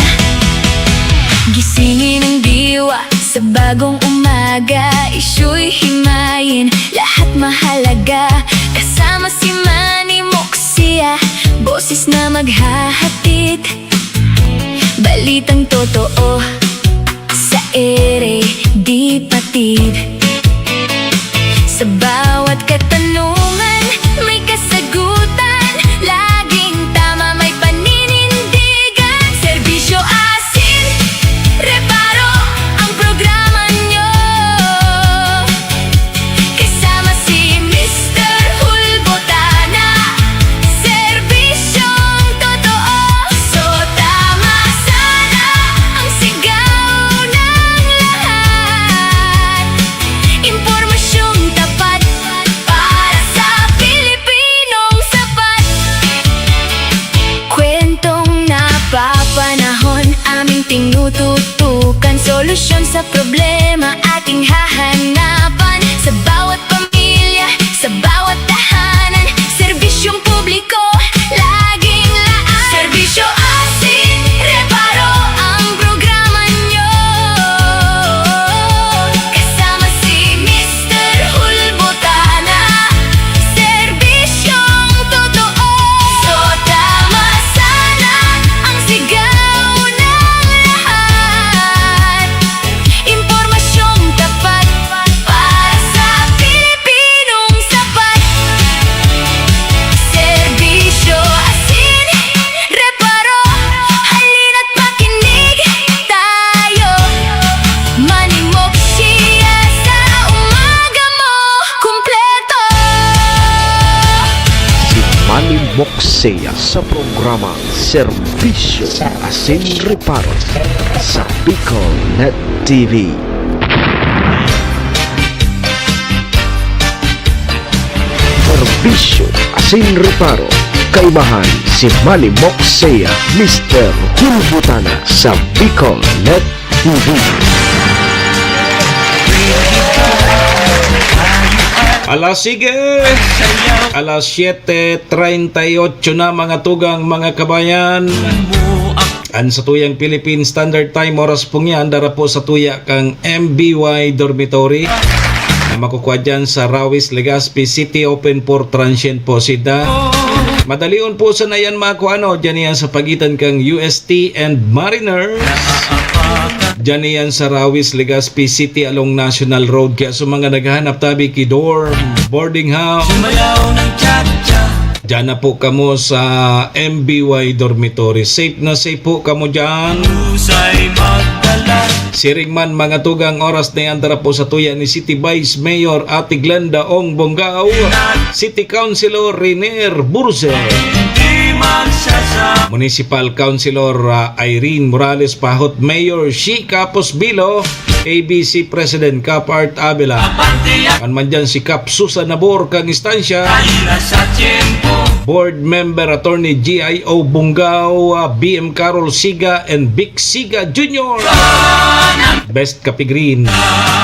Gisingin ang diwa sa bagong umaga, isyu'y himayin, lahat mahalaga. Kasama si Manny Moxea, boses na maghahatid, balitang totoo sa ere di patid. Sa bawat katanungan, may kasagutan. Laging tama, may paninindigan. Serbisyo asin reparo ang programa nyo. Kasama si Mister Hul Botana, serbisyong totoo. So tama sana ang sigaw ng lahat. Impormasyong tapat para sa Pilipinong sapat. Kwentong napapanahon, aming tinututukan. Solusyon sa problema, ating hahanapan. Sa bawat pamilya, sa bawat tahanan, serbisyong publiko, laging laan. Serbisyo asin reparo ang programa nyo. Kasama si Mister Hul Botana, serbisyong totoo. So tama sana ang sigaw ng lahat. Impormasyong tapat para sa Pilipinong sapat. Serbisyo asin reparo, halina't makinig tayo. Manimok siya sa umaga mo, kumpleto. Si Manimok siya sa programa Serbisyo asin Reparo sa Bicol Net T V. Serbisyo asin Reparo, kaibahan si Manimok siya, Mister Hul Botana sa Bicol Net T V. Alas sige, alas siyete treinta y ocho na, mga tugang, mga kabayan. An satuyang Philippine Standard Time, oras pong yan, dara po sa tuya kang M B Y Dormitory na makukuha dyan sa Rawis, Legazpi City, open for transient po sida. Madalion po sana yan makuha, ano, dyan yan sa pagitan kang U S T and Mariners. Diyan iyan sa Rawis, Legazpi City, along National Road. Kaya sa mga naghahanap tabi ki dorm, boarding house, Sumayaw ng cha-cha. Diyan na po kamo sa M B Y Dormitory. Safe na safe po kamo diyan. Husay magdala. Siring man, mga tugang, oras na yan, tara po sa tuya ni City Vice Mayor Ate Glenda Ong Bongao, City Councilor Renier Burse, Di magsasa- Municipal Councilor, ah, Irene Morales Pahot, Mayor Shi Capos Bilo, A B C President Cap Art Abela. Kan man dyan si Cap Susan Nabor kang istansya. Board Member Attorney G I O Bungao, ah, B M Carol Siga, and Vic Siga Junior. Best Kape Green.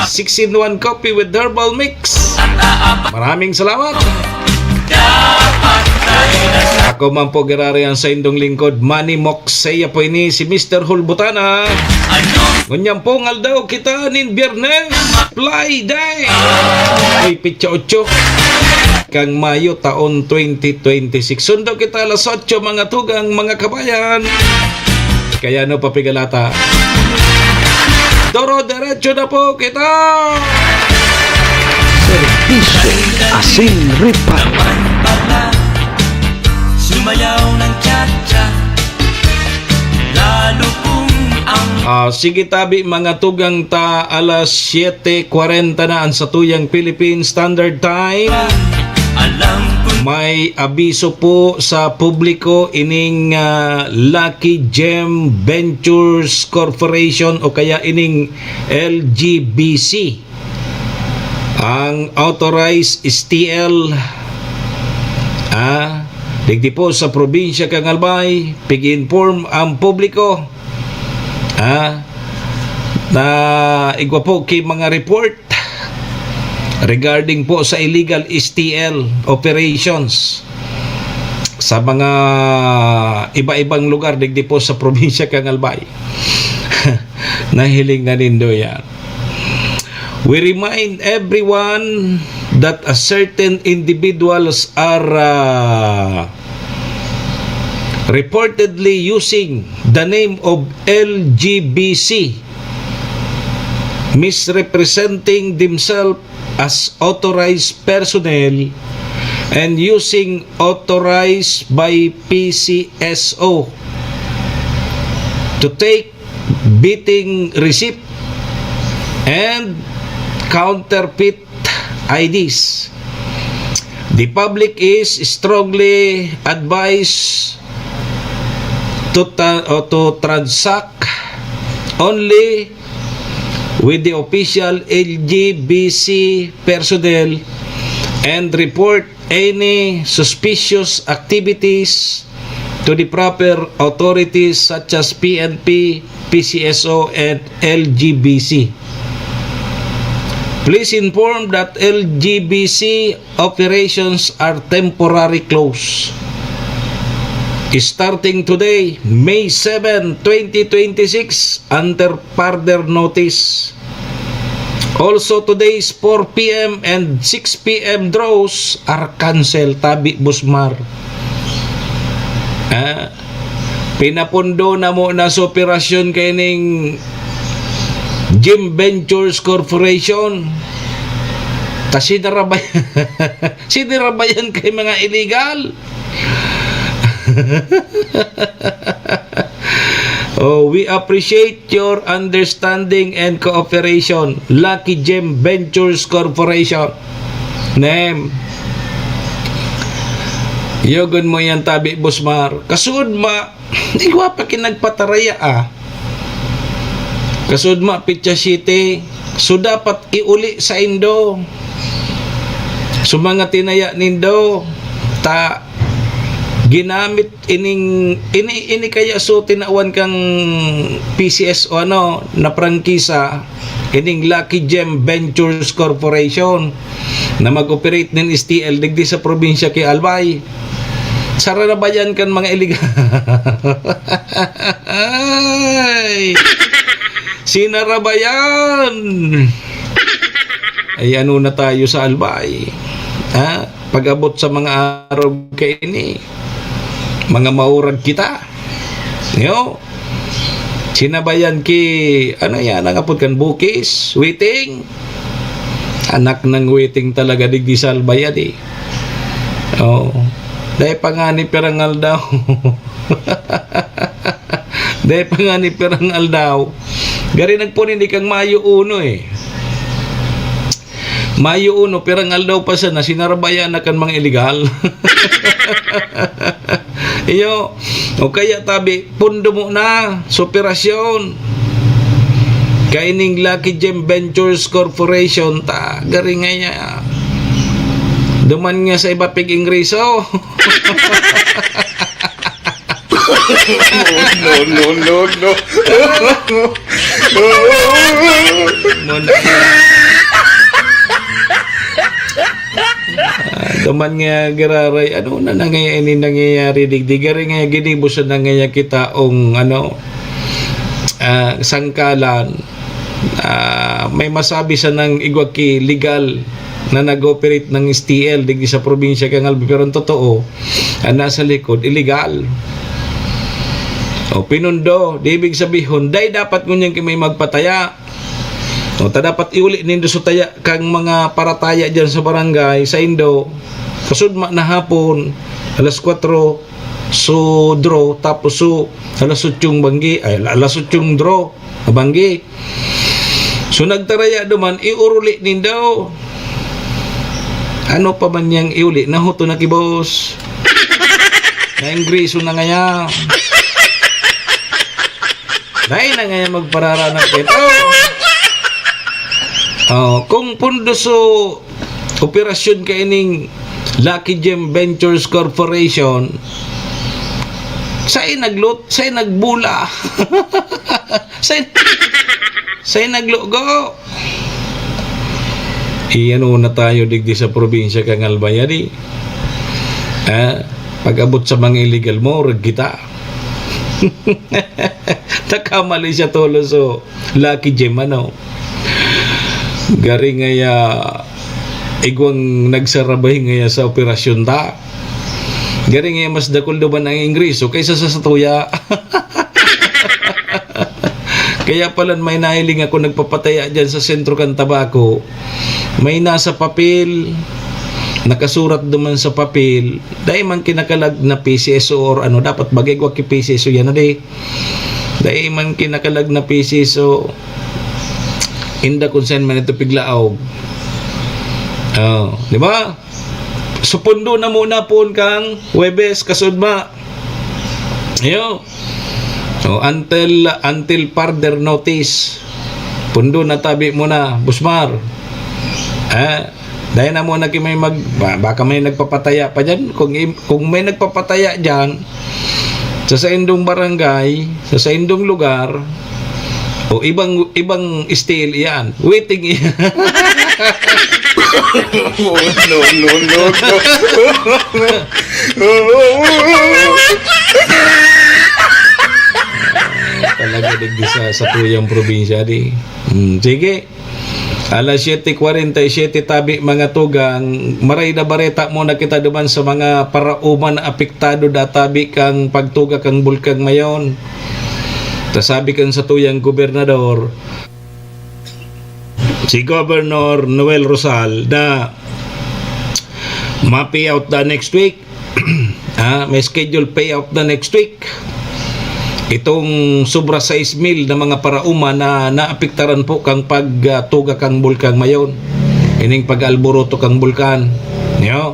Six-in-one coffee with herbal mix. Maraming salamat. Ako man po, girari ang saindong lingkod, Manny Moxeya po ini, si Mister Hulbutana. Ngunyan pong aldaw kita nin Biyernes, Fly Day. Uy, pitsa otso kang Mayo, taon twenty twenty-six. Sundo kita alas otso, mga tugang, mga kabayan. Kaya ano pa pigalata? Doro-derecho na po kita! Serbisyo asin reparo. Sumayaw ng cha-cha. Lalo kung ang Ah, sige tabi, mga tugang, ta alas siyete kwarenta na ang satuyang Philippine Standard Time. Alam ko May abiso po sa publiko ining, ah, Lucky Gem Ventures Corporation o kaya ining L G B C. Ang authorized S T L, ah, digdi po sa probinsya kan Albay, pig-inform ang publiko, ah, na igwa po ki mga report regarding po sa illegal S T L operations sa mga iba-ibang lugar digdi po sa probinsya kan Albay. Nahiling na nindo yan. We remind everyone that a certain individuals are, ah, reportedly using the name of L G B C, misrepresenting themselves as authorized personnel and using authorized by P C S O to take betting receipt and counterfeit I Ds. The public is strongly advised to ta-, o to transact only with the official L G B C personnel and report any suspicious activities to the proper authorities such as P N P, P C S O, and L G B C. Please inform that L G B C operations are temporary closed. Starting today, May seven, twenty twenty-six, under further notice. Also, today's four P M and six P M draws are cancelled, tabi, Boss Mar. Ah, pinapundo na mo na sa operasyon kaining Gem Ventures Corporation. Ta sinarabay-, sinarabayan kay mga illegal. Oh, we appreciate your understanding and cooperation. Lucky Gem Ventures Corporation. Nem. Yogon mo yan, tabi, Boss Mar. Kasud ma, igwa pa kinagpataraya, ah. Kasud ma, pitsa siyete. So, dapat iuli sa indo. So, mga tinaya nindo, ta, ginamit ining, ini, ini kaya so tinawan kang P C S O, ano, na prangkisa, ining Lucky Gem Ventures Corporation na mag-operate nin S T L digdi sa probinsya ki Albay. Sararabayan kan mga iligal. Ay! Sinarabayan! Ay, ano na tayo sa Albay? Ha? Pag-abot sa mga araw kaini, mga maurag kita. Yo? Sinabayan ki, ano yan, ang apod kan bukis, witing. Anak ng witing talaga, digdi sa Albay yan eh. Oh. Dai pa nga ni pirang aldaw. Dai pa nga ni pirang aldaw. Gari nagpunin di kang Mayo uno eh. Mayo uno, pirang aldaw pa sana, sinarbayan na kan mga iligal. Iyo, o kaya tabi, pundo mo na sa operasyon. Kaining Lucky Gem Ventures Corporation, ta, gari nga niya. Duman nga sa iba pig-ingreso. No, no, no, no. Mon- Ah, duman nga giraray, ano na nangyayari, nangyayari digdi? Gari nga ginibo sa nangaya kita ong, ano, ah, sangkalan. Ah, may masabi sa nang igwa ki legal na nag-operate ng S T L digdi sa probinsya kan Albay, pero ang totoo, ang nasa likod, illegal. O, pinundo, di ibig sabihon, dai dapat ngunyan ki may magpataya. O, ta dapat iuli nindo sa taya kang mga parataya dyan sa barangay, sa indo, kasudma na hapon, alas kwatro, so draw, tapos so alas otsong banggi, ay, alas otsong draw, banggi. So, nagtaraya duman, iuruli nindo. Ano pa man yang iuli? Nahuto na ki boss. Naingreso na ngaya. Dai na ngaya magpararanak ito. Oh, kung pundo so operasyon kaining Lucky Gem Ventures Corporation, sa'y naglut-, sa'y nagbula. Sa'y, sa'y naglugo. Iyan na tayo digdi sa probinsya kan Albay, di? Ah, pag-abot sa mga illegal mo, rag kita. Nakamali siya, tolo, so, Lucky Gem, ano? Gari ngaya, igwang nagsarabay ngaya sa operasyon ta. Gari ngaya mas dakul duman ang ingreso kaysa sa satuya. Kaya palan may nahiling ako nagpapataya dyan sa sentro kan Tabaco. May nasa papel, nakasurat duman sa papel, dai man kinakalag na P C S O or ano, dapat bagay ko ki P C S O yan, di? Dai man kinakalag na P C S O, inda kung saan man ito piglaog. Oh, di ba? So, pundo na muna poon kang Huwebes, kasudma. Iyo. Oh, until, until further notice. Pundo na tabi muna, Busmar. Eh, dahil na muna ki may mag-, ba-, baka may nagpapataya pa dyan. Kung im-, kung may nagpapataya dyan, sa saindong barangay, sa saindong lugar, o ibang, ibang style iyan. Waiting iyan. No, no, no, no. Talaga digdi sa, sa tuyang probinsya, di. Hmm, sige. Alas siyete kwarenta y siyete tabi, mga tugang, maray na bareta muna kita duman sa mga parauman na apektado da tabi kang pagtuga kang Bulkang Mayon. Ta sabi kan satuyang gobernador, si Governor Noel Rosal, na ma-payout da next week. Ah, may schedule payout na next week. Itong sobra sais mil na mga parauma na naapektaran po kang pagtuga kang Bulkang Mayon. Ining pag-alboroto kang bulkan. Niyo?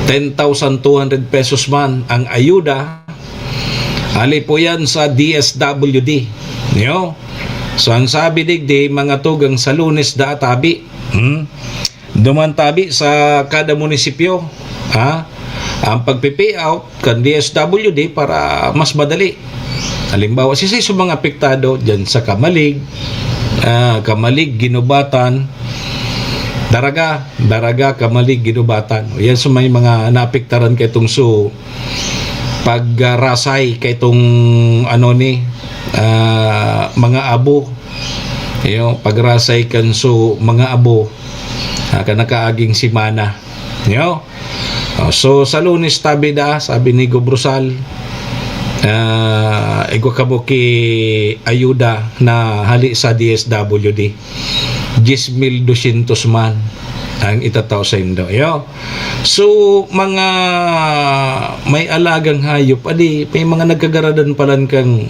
Ten thousand two hundred pesos man ang ayuda. Ali po yan sa D S W D. Niyo? So, ang sabi digdi, mga tugang, sa Lunes da tabi. Hmm? Duman tabi sa kada munisipyo, ha? Ang pagpi-payout kan D S W D para mas madali. Halimbawa, sisay sa mga apektado dyan sa Camalig, ah, Camalig, Guinobatan, Daraga, Daraga, Camalig, Guinobatan. Yan sa may mga naapektaran kaitong so pagrasay kaitong ano ni, ah, mga abo. Iyo, pagrasay kan so mga abo, ah, kan nakaaging semana. Yo. Oh, so, sa Lunes tabi da, sabi ni Gob Rosal. Ah, igwa kamo ki ayuda na hali sa D S W D. Diyes mil dosyentos man ang itatao saindo, yo. So, mga may alagang hayop, adi, may mga nagkagaradan palan kang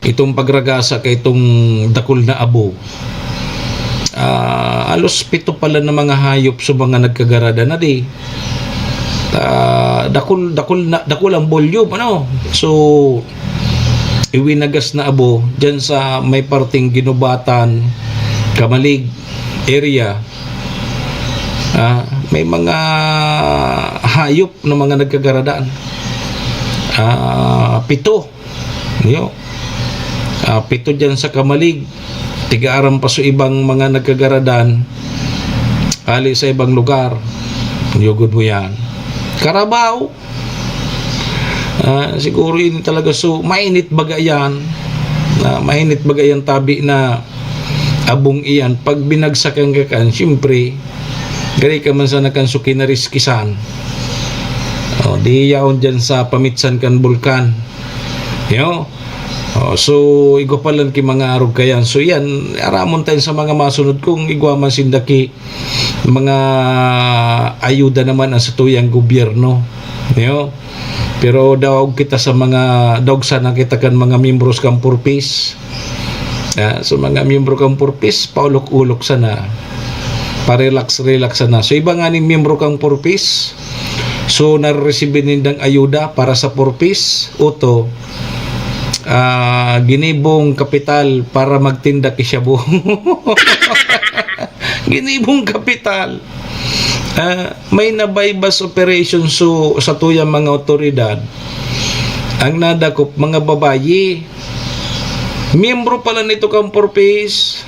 itong pagragasa kay itong dakul na abo. Ah, halos pito pala na mga hayop sa mga nagkagaradan, adi. Ah, dakul, dakul na, dakul ang volume, ano? So, iwinagas na abo dyan sa may parting Ginubatan, Camalig area. Ah, may mga hayop na mga nagkagaradan. Ah, pito. Yo. Ah, pito dyan sa Camalig. Tiga-aram pa so ibang mga nagkagaradan. Ali sa ibang lugar. Yugod mo yan. Carabao. Ah, siguro yun talaga. So, mainit baga yan. Ah, mainit baga yan tabi na abong iyan. Pag binagsakan ka kan, siyempre, gari ka man sana kan so kinariskisan. O, di yaon dyan sa pamitsan kan bulkan. Yo. O, so, igwa pa lang ki mga arog kayan. So, yan, aramon tayo sa mga masunod kung igwa man sinda ki mga ayuda naman ang satuyang gobyerno. Yo. Pero daog kita sa mga, daog sana kita kan mga miyembros kan Four Ps. Ah, so, mga miyembro kan Four Ps, paulok-ulok sana. Pa-relax-relax sana. So, iba nga ning miyembro kan Four Ps. So, nareresibi nindang ayuda para sa Four Ps, uto, ah, ginibong kapital para magtinda ki shabu. Ginibong kapital. Ah, may na-buy-bust operation so, satuyang mga otoridad. Ang nadakop, mga babayi. Miyembro pala nito kan Four Ps.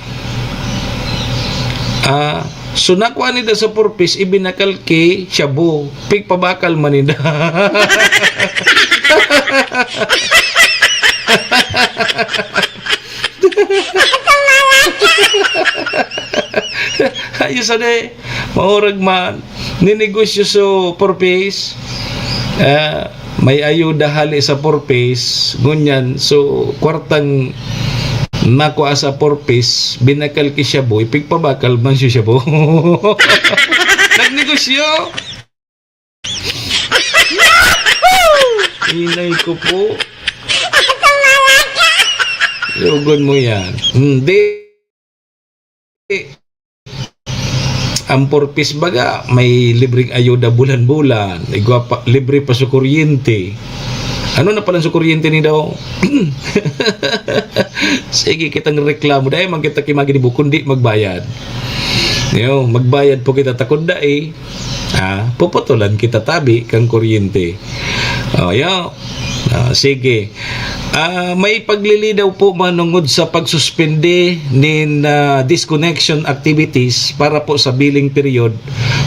Ah, so nakua nila sa Four Ps, ibinakal ki shabu. Pigpabakal man nila. Ayos, ano eh. Maurag man. Ninegosyo so Four Ps. Ah, may ayuda hali sa Four Ps. Ngunyan, so, kwartang nakua sa Four Ps, binakal ki shabu, ipigpabakal man si shabu. Nagnegosyo! Inay ko po. Lugon mo yan. Hindi. Ang Four Ps baga, may libreng ayuda bulan-bulan. Igwa pa, libre pa sa kuryente. Ano na pala sa kuryente ni daw? Sige, kitang reklamo. Dahil man kita kimaginibo, kundi magbayad. Yo, magbayad po kita takod dai. Ah, puputulan kita tabi kang kuryente. Oh, yo. Ah, sige. Ah, may paglilinaw po manungod sa pagsuspende nin, ah, disconnection activities para po sa billing period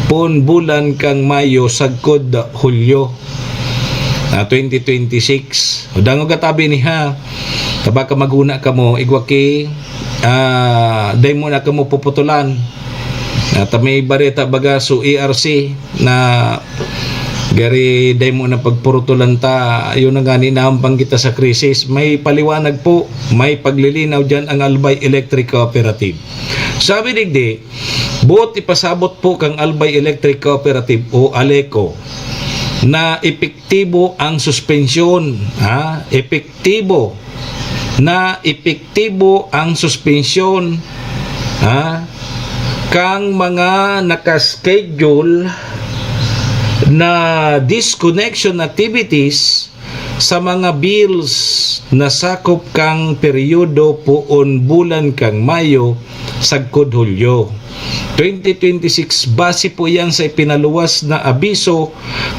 pon bulan kang Mayo sagkod Hulyo, ah, twenty twenty-six. O, dangog ka tabi ni ha. Tabaka maguna kamo, igwa ki, ah, dai mo na kamo puputulan. Ah, ta may bareta baga so A R C na gari dai mo na pagpurutulan ta, yun na nga, ninaambang kita sa krisis. May paliwanag po, may paglilinaw diyan ang Albay Electric Cooperative. Sabi digdi, buot ipasabot po kang Albay Electric Cooperative o ALECO na epektibo ang suspensyon, ha? Epektibo na epektibo ang suspensyon, ha, kang mga naka-schedule na disconnection activities sa mga bills na sakop kang peryodo poon bulan kang Mayo sagkod Hulyo twenty twenty-six. Base po yan sa ipinaluwas na abiso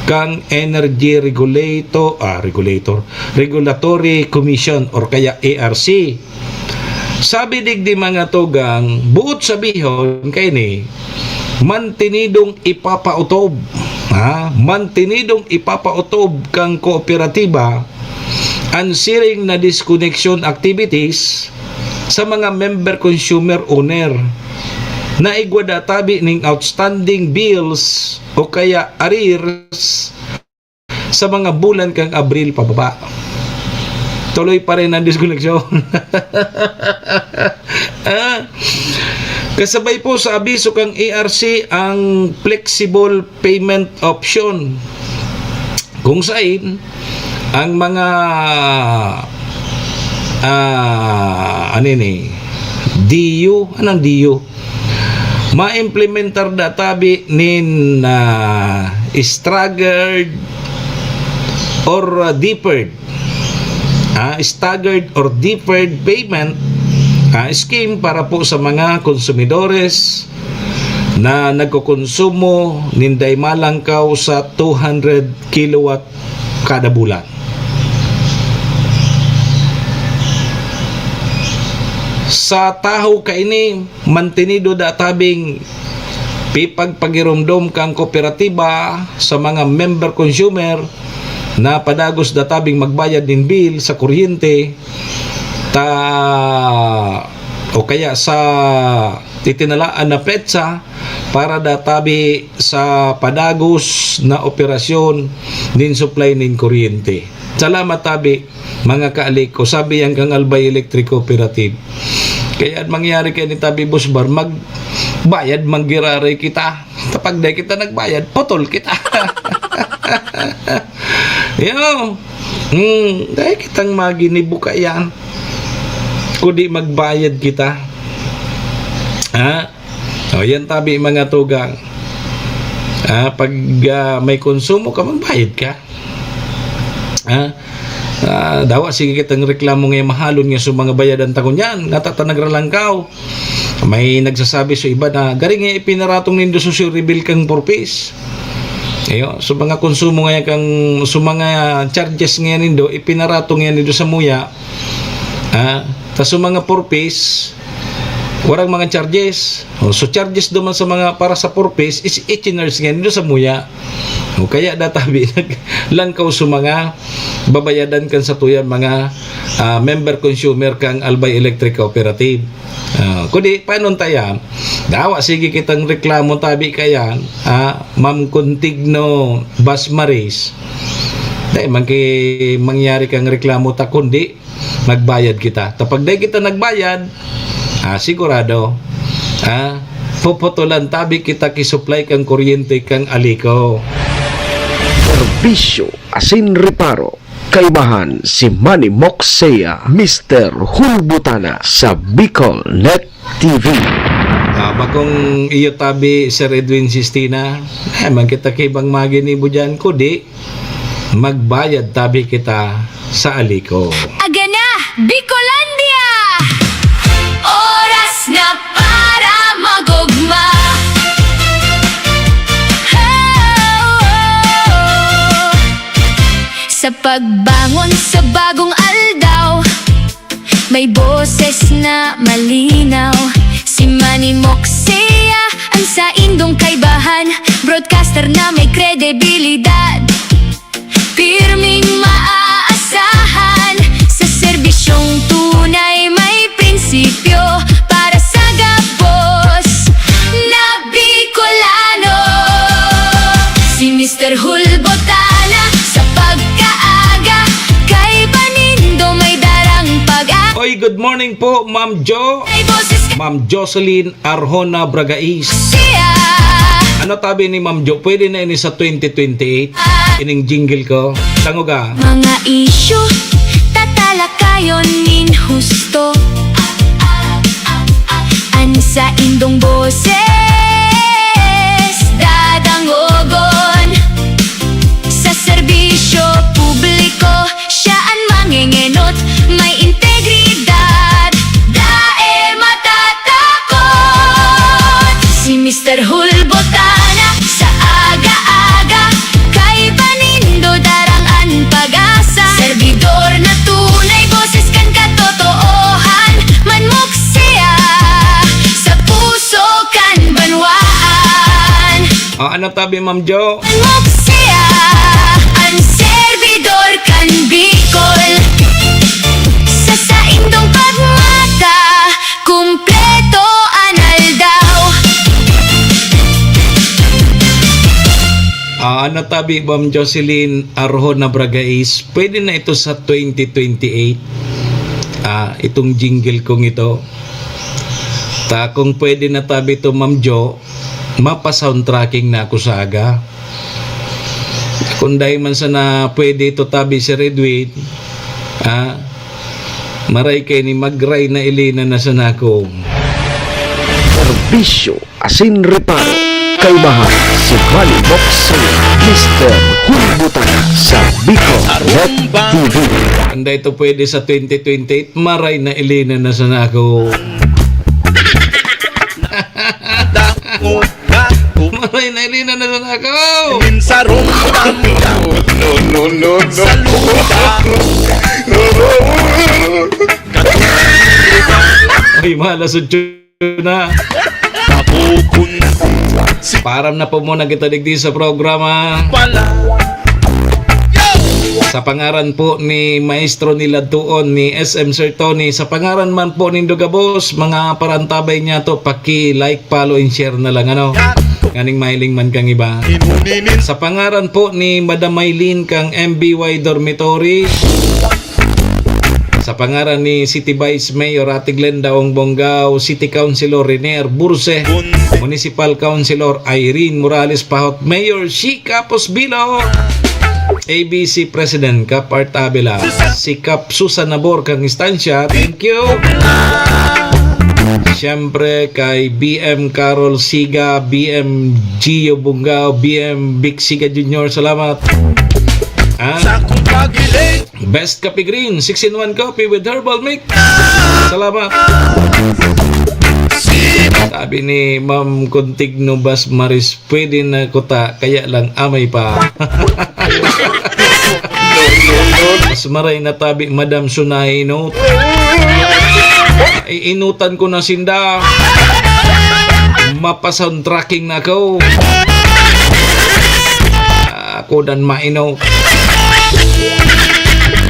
kang Energy Regulator, ah, Regulator, Regulatory Commission or kaya A R C. Sabi digdi, mga tugang, buot sabihon kaini, mantinidong ipapautob, ha? Mantinidong ipapautob kang kooperatiba an siring na disconnection activities sa mga member consumer owner na igwa da tabi ning outstanding bills o kaya arrears sa mga bulan kan Abril pababa. Tuloy pa rin ang diskoneksyon. Ah, kasabay po sa abiso kan A R C ang flexible payment option, kung sain ang mga, ah, ano ini, D U, anong D U? Maimplementar da tabi nin, ah, staggered or, ah, deferred, ah, staggered or deferred payment, ah, scheme para po sa mga konsumidores na nagkokonsumo nin dai malangkaw sa two hundred kilowatt kada bulan. Sa tahaw kaini, mantenido da tabing pipagpagiromdom kan kooperatiba sa mga member consumer na padagos da tabing magbayad nin bill sa kuryente ta, o kaya sa titinalaan na petsa para da tabi sa padagos na operasyon nin supply nin kuryente. Salamat tabi, mga kaalik ko, sabi yan kang Albay Electric Cooperative. Kaya an mangyari kaya ni tabi, Boss Bar, magbayad man giraray kita. Kapag di kita nagbayad, putol kita. Yo, hmm, dai kitang maginibo kaiyan. Kundi magbayad kita. Ha? O, yan tabi, mga tugang. Ah, pag, ah, may konsumo ka, magbayad ka. Ha? Ah, dawa, sige kitang reklamo nga mahalon nga sa mga bayadan ta ngunyan, nga tata nagralangkaw. May nagsasabi sa iba na, "Gari nga ipinaratong nindo sa Sir Reveal kang Four Ps." Ayo, so mga konsumo nga kang, so mga charges nga nindo, ipinaratong nga nindo sa muya. Ah, ta so mga Four Ps, warang mga charges. O, so charges duman sa mga para sa Four Ps, is i-charge nga nindo sa muya. O, kaya databi naglangkaw sa mga babayadan kan satuyan mga, ah, member consumer kang Albay Electric Cooperative. Ah, kundi, panon ta yan? Dawa, sige kitang reklamo tabi kayan, ah, Ma'am Contigno Basmaris. Dai man ki mangyari kang reklamo ta, kundi magbayad kita. Ta pag dai kita nagbayad, ah, sigurado, ah, puputulan tabi kita ki supply kang kuryente kang Alico. Serbisyo asin reparo. Kaibahan si Manny Moxea, Mister Hulbutana sa Bicol Net T V. Ah, bakong iyo tabi, Sir Edwin Sistina, eh, man kita kibang maginibo dyan, kundi magbayad tabi kita sa Alico. Agana, Bicolandia! Oras na para magugma. Sa pagbangon sa bagong aldaw, may boses na malinaw. Si Manny Moxea, ang saindong kaibahan. Broadcaster na may kredibilidad, pirming maaasahan. Sa serbisyong tunay may prinsipyo, para sa gabos na Bicolano. Si Mister Hulbutana sa pagkaaga, kaiba nindo may darang pag-a- Oy, good morning po, Ma'am Jo. May boses ka- Ma'an Jocelyn Arjona Bragais. Siya. Ano tabi ni Ma'am Jo? Pwede na ini sa twenty twenty-eight? Ining jingle ko. Tangoga. Mga isyu, tatalakayon nin husto. An saindong boses, dadangogon. Sa serbisyo publiko, siya an mangengenot, may integridad, dai matatakot. Si Mister Hulbutana, sa aga-aga, kaiba nindo darang an pag-asa. Serbidor na tunay, boses kan katotoohan, manmok siya sa puso kan banwaan. Ah, ano tabi, Ma'am Jo? Manmok siya, an serbidor kan Bicol. Sa saindong pagmata, kumpleto an aldaw. Ah, ano tabi, Ma'am Jocelyn Arjona Bragais, pwede na ito sa twenty twenty-eight? Ah, itong jingle kong ito. Ta, kung pwede na tabi ito, Ma'am Jo, mapa-soundtracking na ako sa aga. Kung dai man sana pwede ito tabi, Sir Edwin, ah, maray kaini, mag-Reyna Elena na sana ako. Serbisyo asin reparo. Kaibahan si Manny Boxer, Mister Hulbutana sa Bicol Net T V. Kung dai ito pwede sa twenty twenty-eight, ma-Reyna Elena na sana ako. Ma-Reyna Elena na sana ako. Minsarong damdam. No, no, no, no. Saluda. Ay, malas ocho na. Param na po muna kita digdi sa programa. Sa pangaran po ni Maestro Niladtuon, ni S M Sir Tony, sa pangaran man po nindo gabos, mga parantabay niya to, paki-like, follow, and share na lang, ano? Nganing mahiling man kang iba. Sa pangaran po ni Madam Maylin kang M B Y Dormitory, sa pangaran ni City Vice Mayor Ate Glenda Ong Bonggao, City Councilor Renier Burse, Municipal Councilor Irene Morales Pahot, Mayor Chica Posbilo, A B C President Kap Art Abela, si Kap Susan Nabor kang istansya, thank you. Siyempre kay B M Carol Siga, B M Gio Bonggao, B M Vic Siga Junior, salamat. Ah, Best Kape Green, six-in-one coffee with herbal mix. Salamat. Sabi ni Ma'am Contigno Bas Maris, pwede na kuta, kaya lang amay pa. Mas maray na tabi, Madam Sunay, no? Iinutan ko na sinda. Mapa-soundtracking na ako. Ako dan mainok.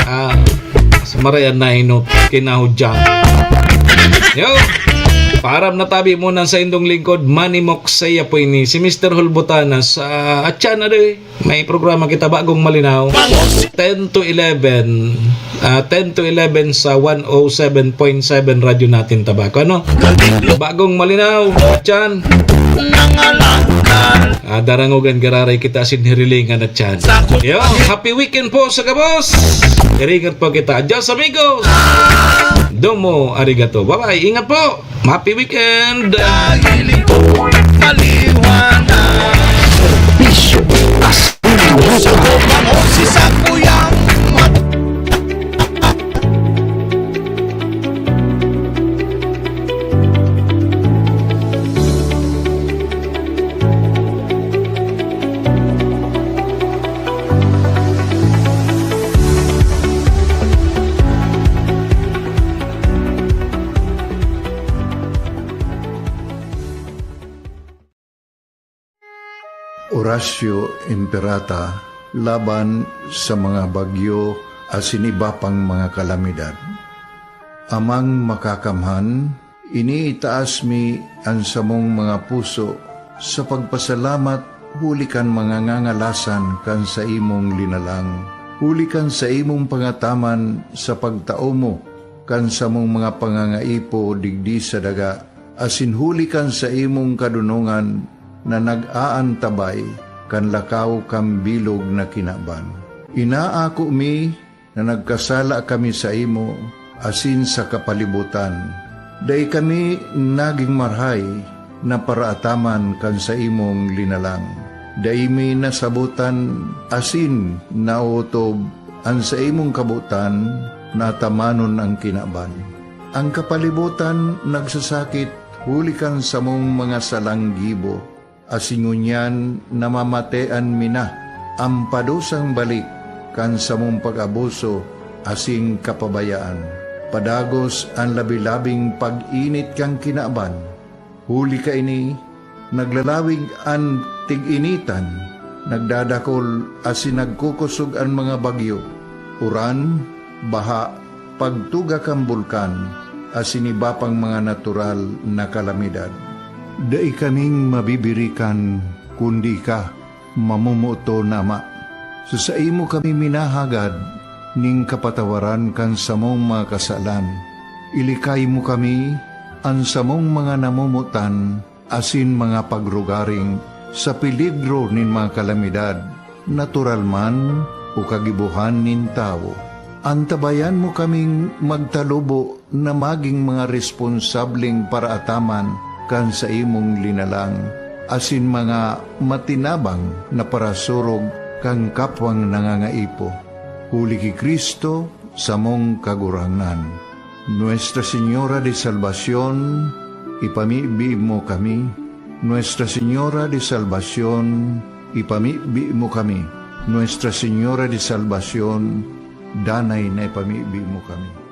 Ah, sa marayan na inot, kinahudyan. Yo, param na tabi muna sa indong lingkod, Manimok saya po ini. Si Mister Hulbutanas, ah, atyan na doy. May programa kita, Bagong Malinaw. Ten to eleven, ah, ten to eleven sa one oh seven point seven Radyo Natin Tabaco, ano? Bagong Malinaw, atyan. Ah, darangogan gararay kita asin hirilingan na tiyan. Yo, happy weekend po sa gabos. Iringat po kita. Adios, amigos. Domo arigato. Bye-bye. Ingat po. Happy weekend. Dahil ito maliwanag. Bisyo, asin, lupa. Sa si sakuyang mat- Orasyo Imperata laban sa mga bagyo asin iba pang mga kalamidad. Amang Makakamhan, iniitaas mi an samong mga puso sa pagpasalamat huli kan mga ngangalasan kan saimong linalang, huli kan saimong pangataman sa pagtao mo kan samong mga pangangaipo digdi sa daga, asin huli kan saimong kadonongan na nag-aantabay kan lakaw kan bilog na kinaban. Inaako mi na nagkasala kami saimo asin sa kapalibotan. Dai kami nagin marahay na paraataman kan saimong linalang. Dai mi nasabotan asin naotob an saimong kabotan na atamanon an kinaban. An kapalibotan nagsasakit huli kan samong mga salang gibo, asin ngunyan namamatean mi na an padusang balik kan samong pag-abuso asin kapabayaan. Padagos an labi-labing pag-init kan kinaban. Huli kaini, naglalawig an tig-initan, nagdadakol asin nagkukosog an mga bagyo, uran, baha, pagtuga kan bulkan, asin iba pang mga natural na kalamidad. Dai kaming mabibirikan kundi ika, Mamomoton, Ama, sa saimo kami minahagad ning kapatawaran kan samong mga kasalan. Ilikay mo kami, an samong mga namomotan, asin mga pagrugaring sa peligro nin mga kalamidad, natural man o kagibohan nin tawo. Antabayan mo kaming magtalubo na magin mga responsableng paraataman kan saimong linalang, asin mga matinabang na parasurog kan kapwang nangangaipo. Huli ki Cristo, samong Kagurangnan. Nuestra Señora de Salvacion, ipamibi mo kami. Nuestra Señora de Salvacion, ipamibi mo kami. Nuestra Señora de Salvacion, danay na ipamibi mo kami.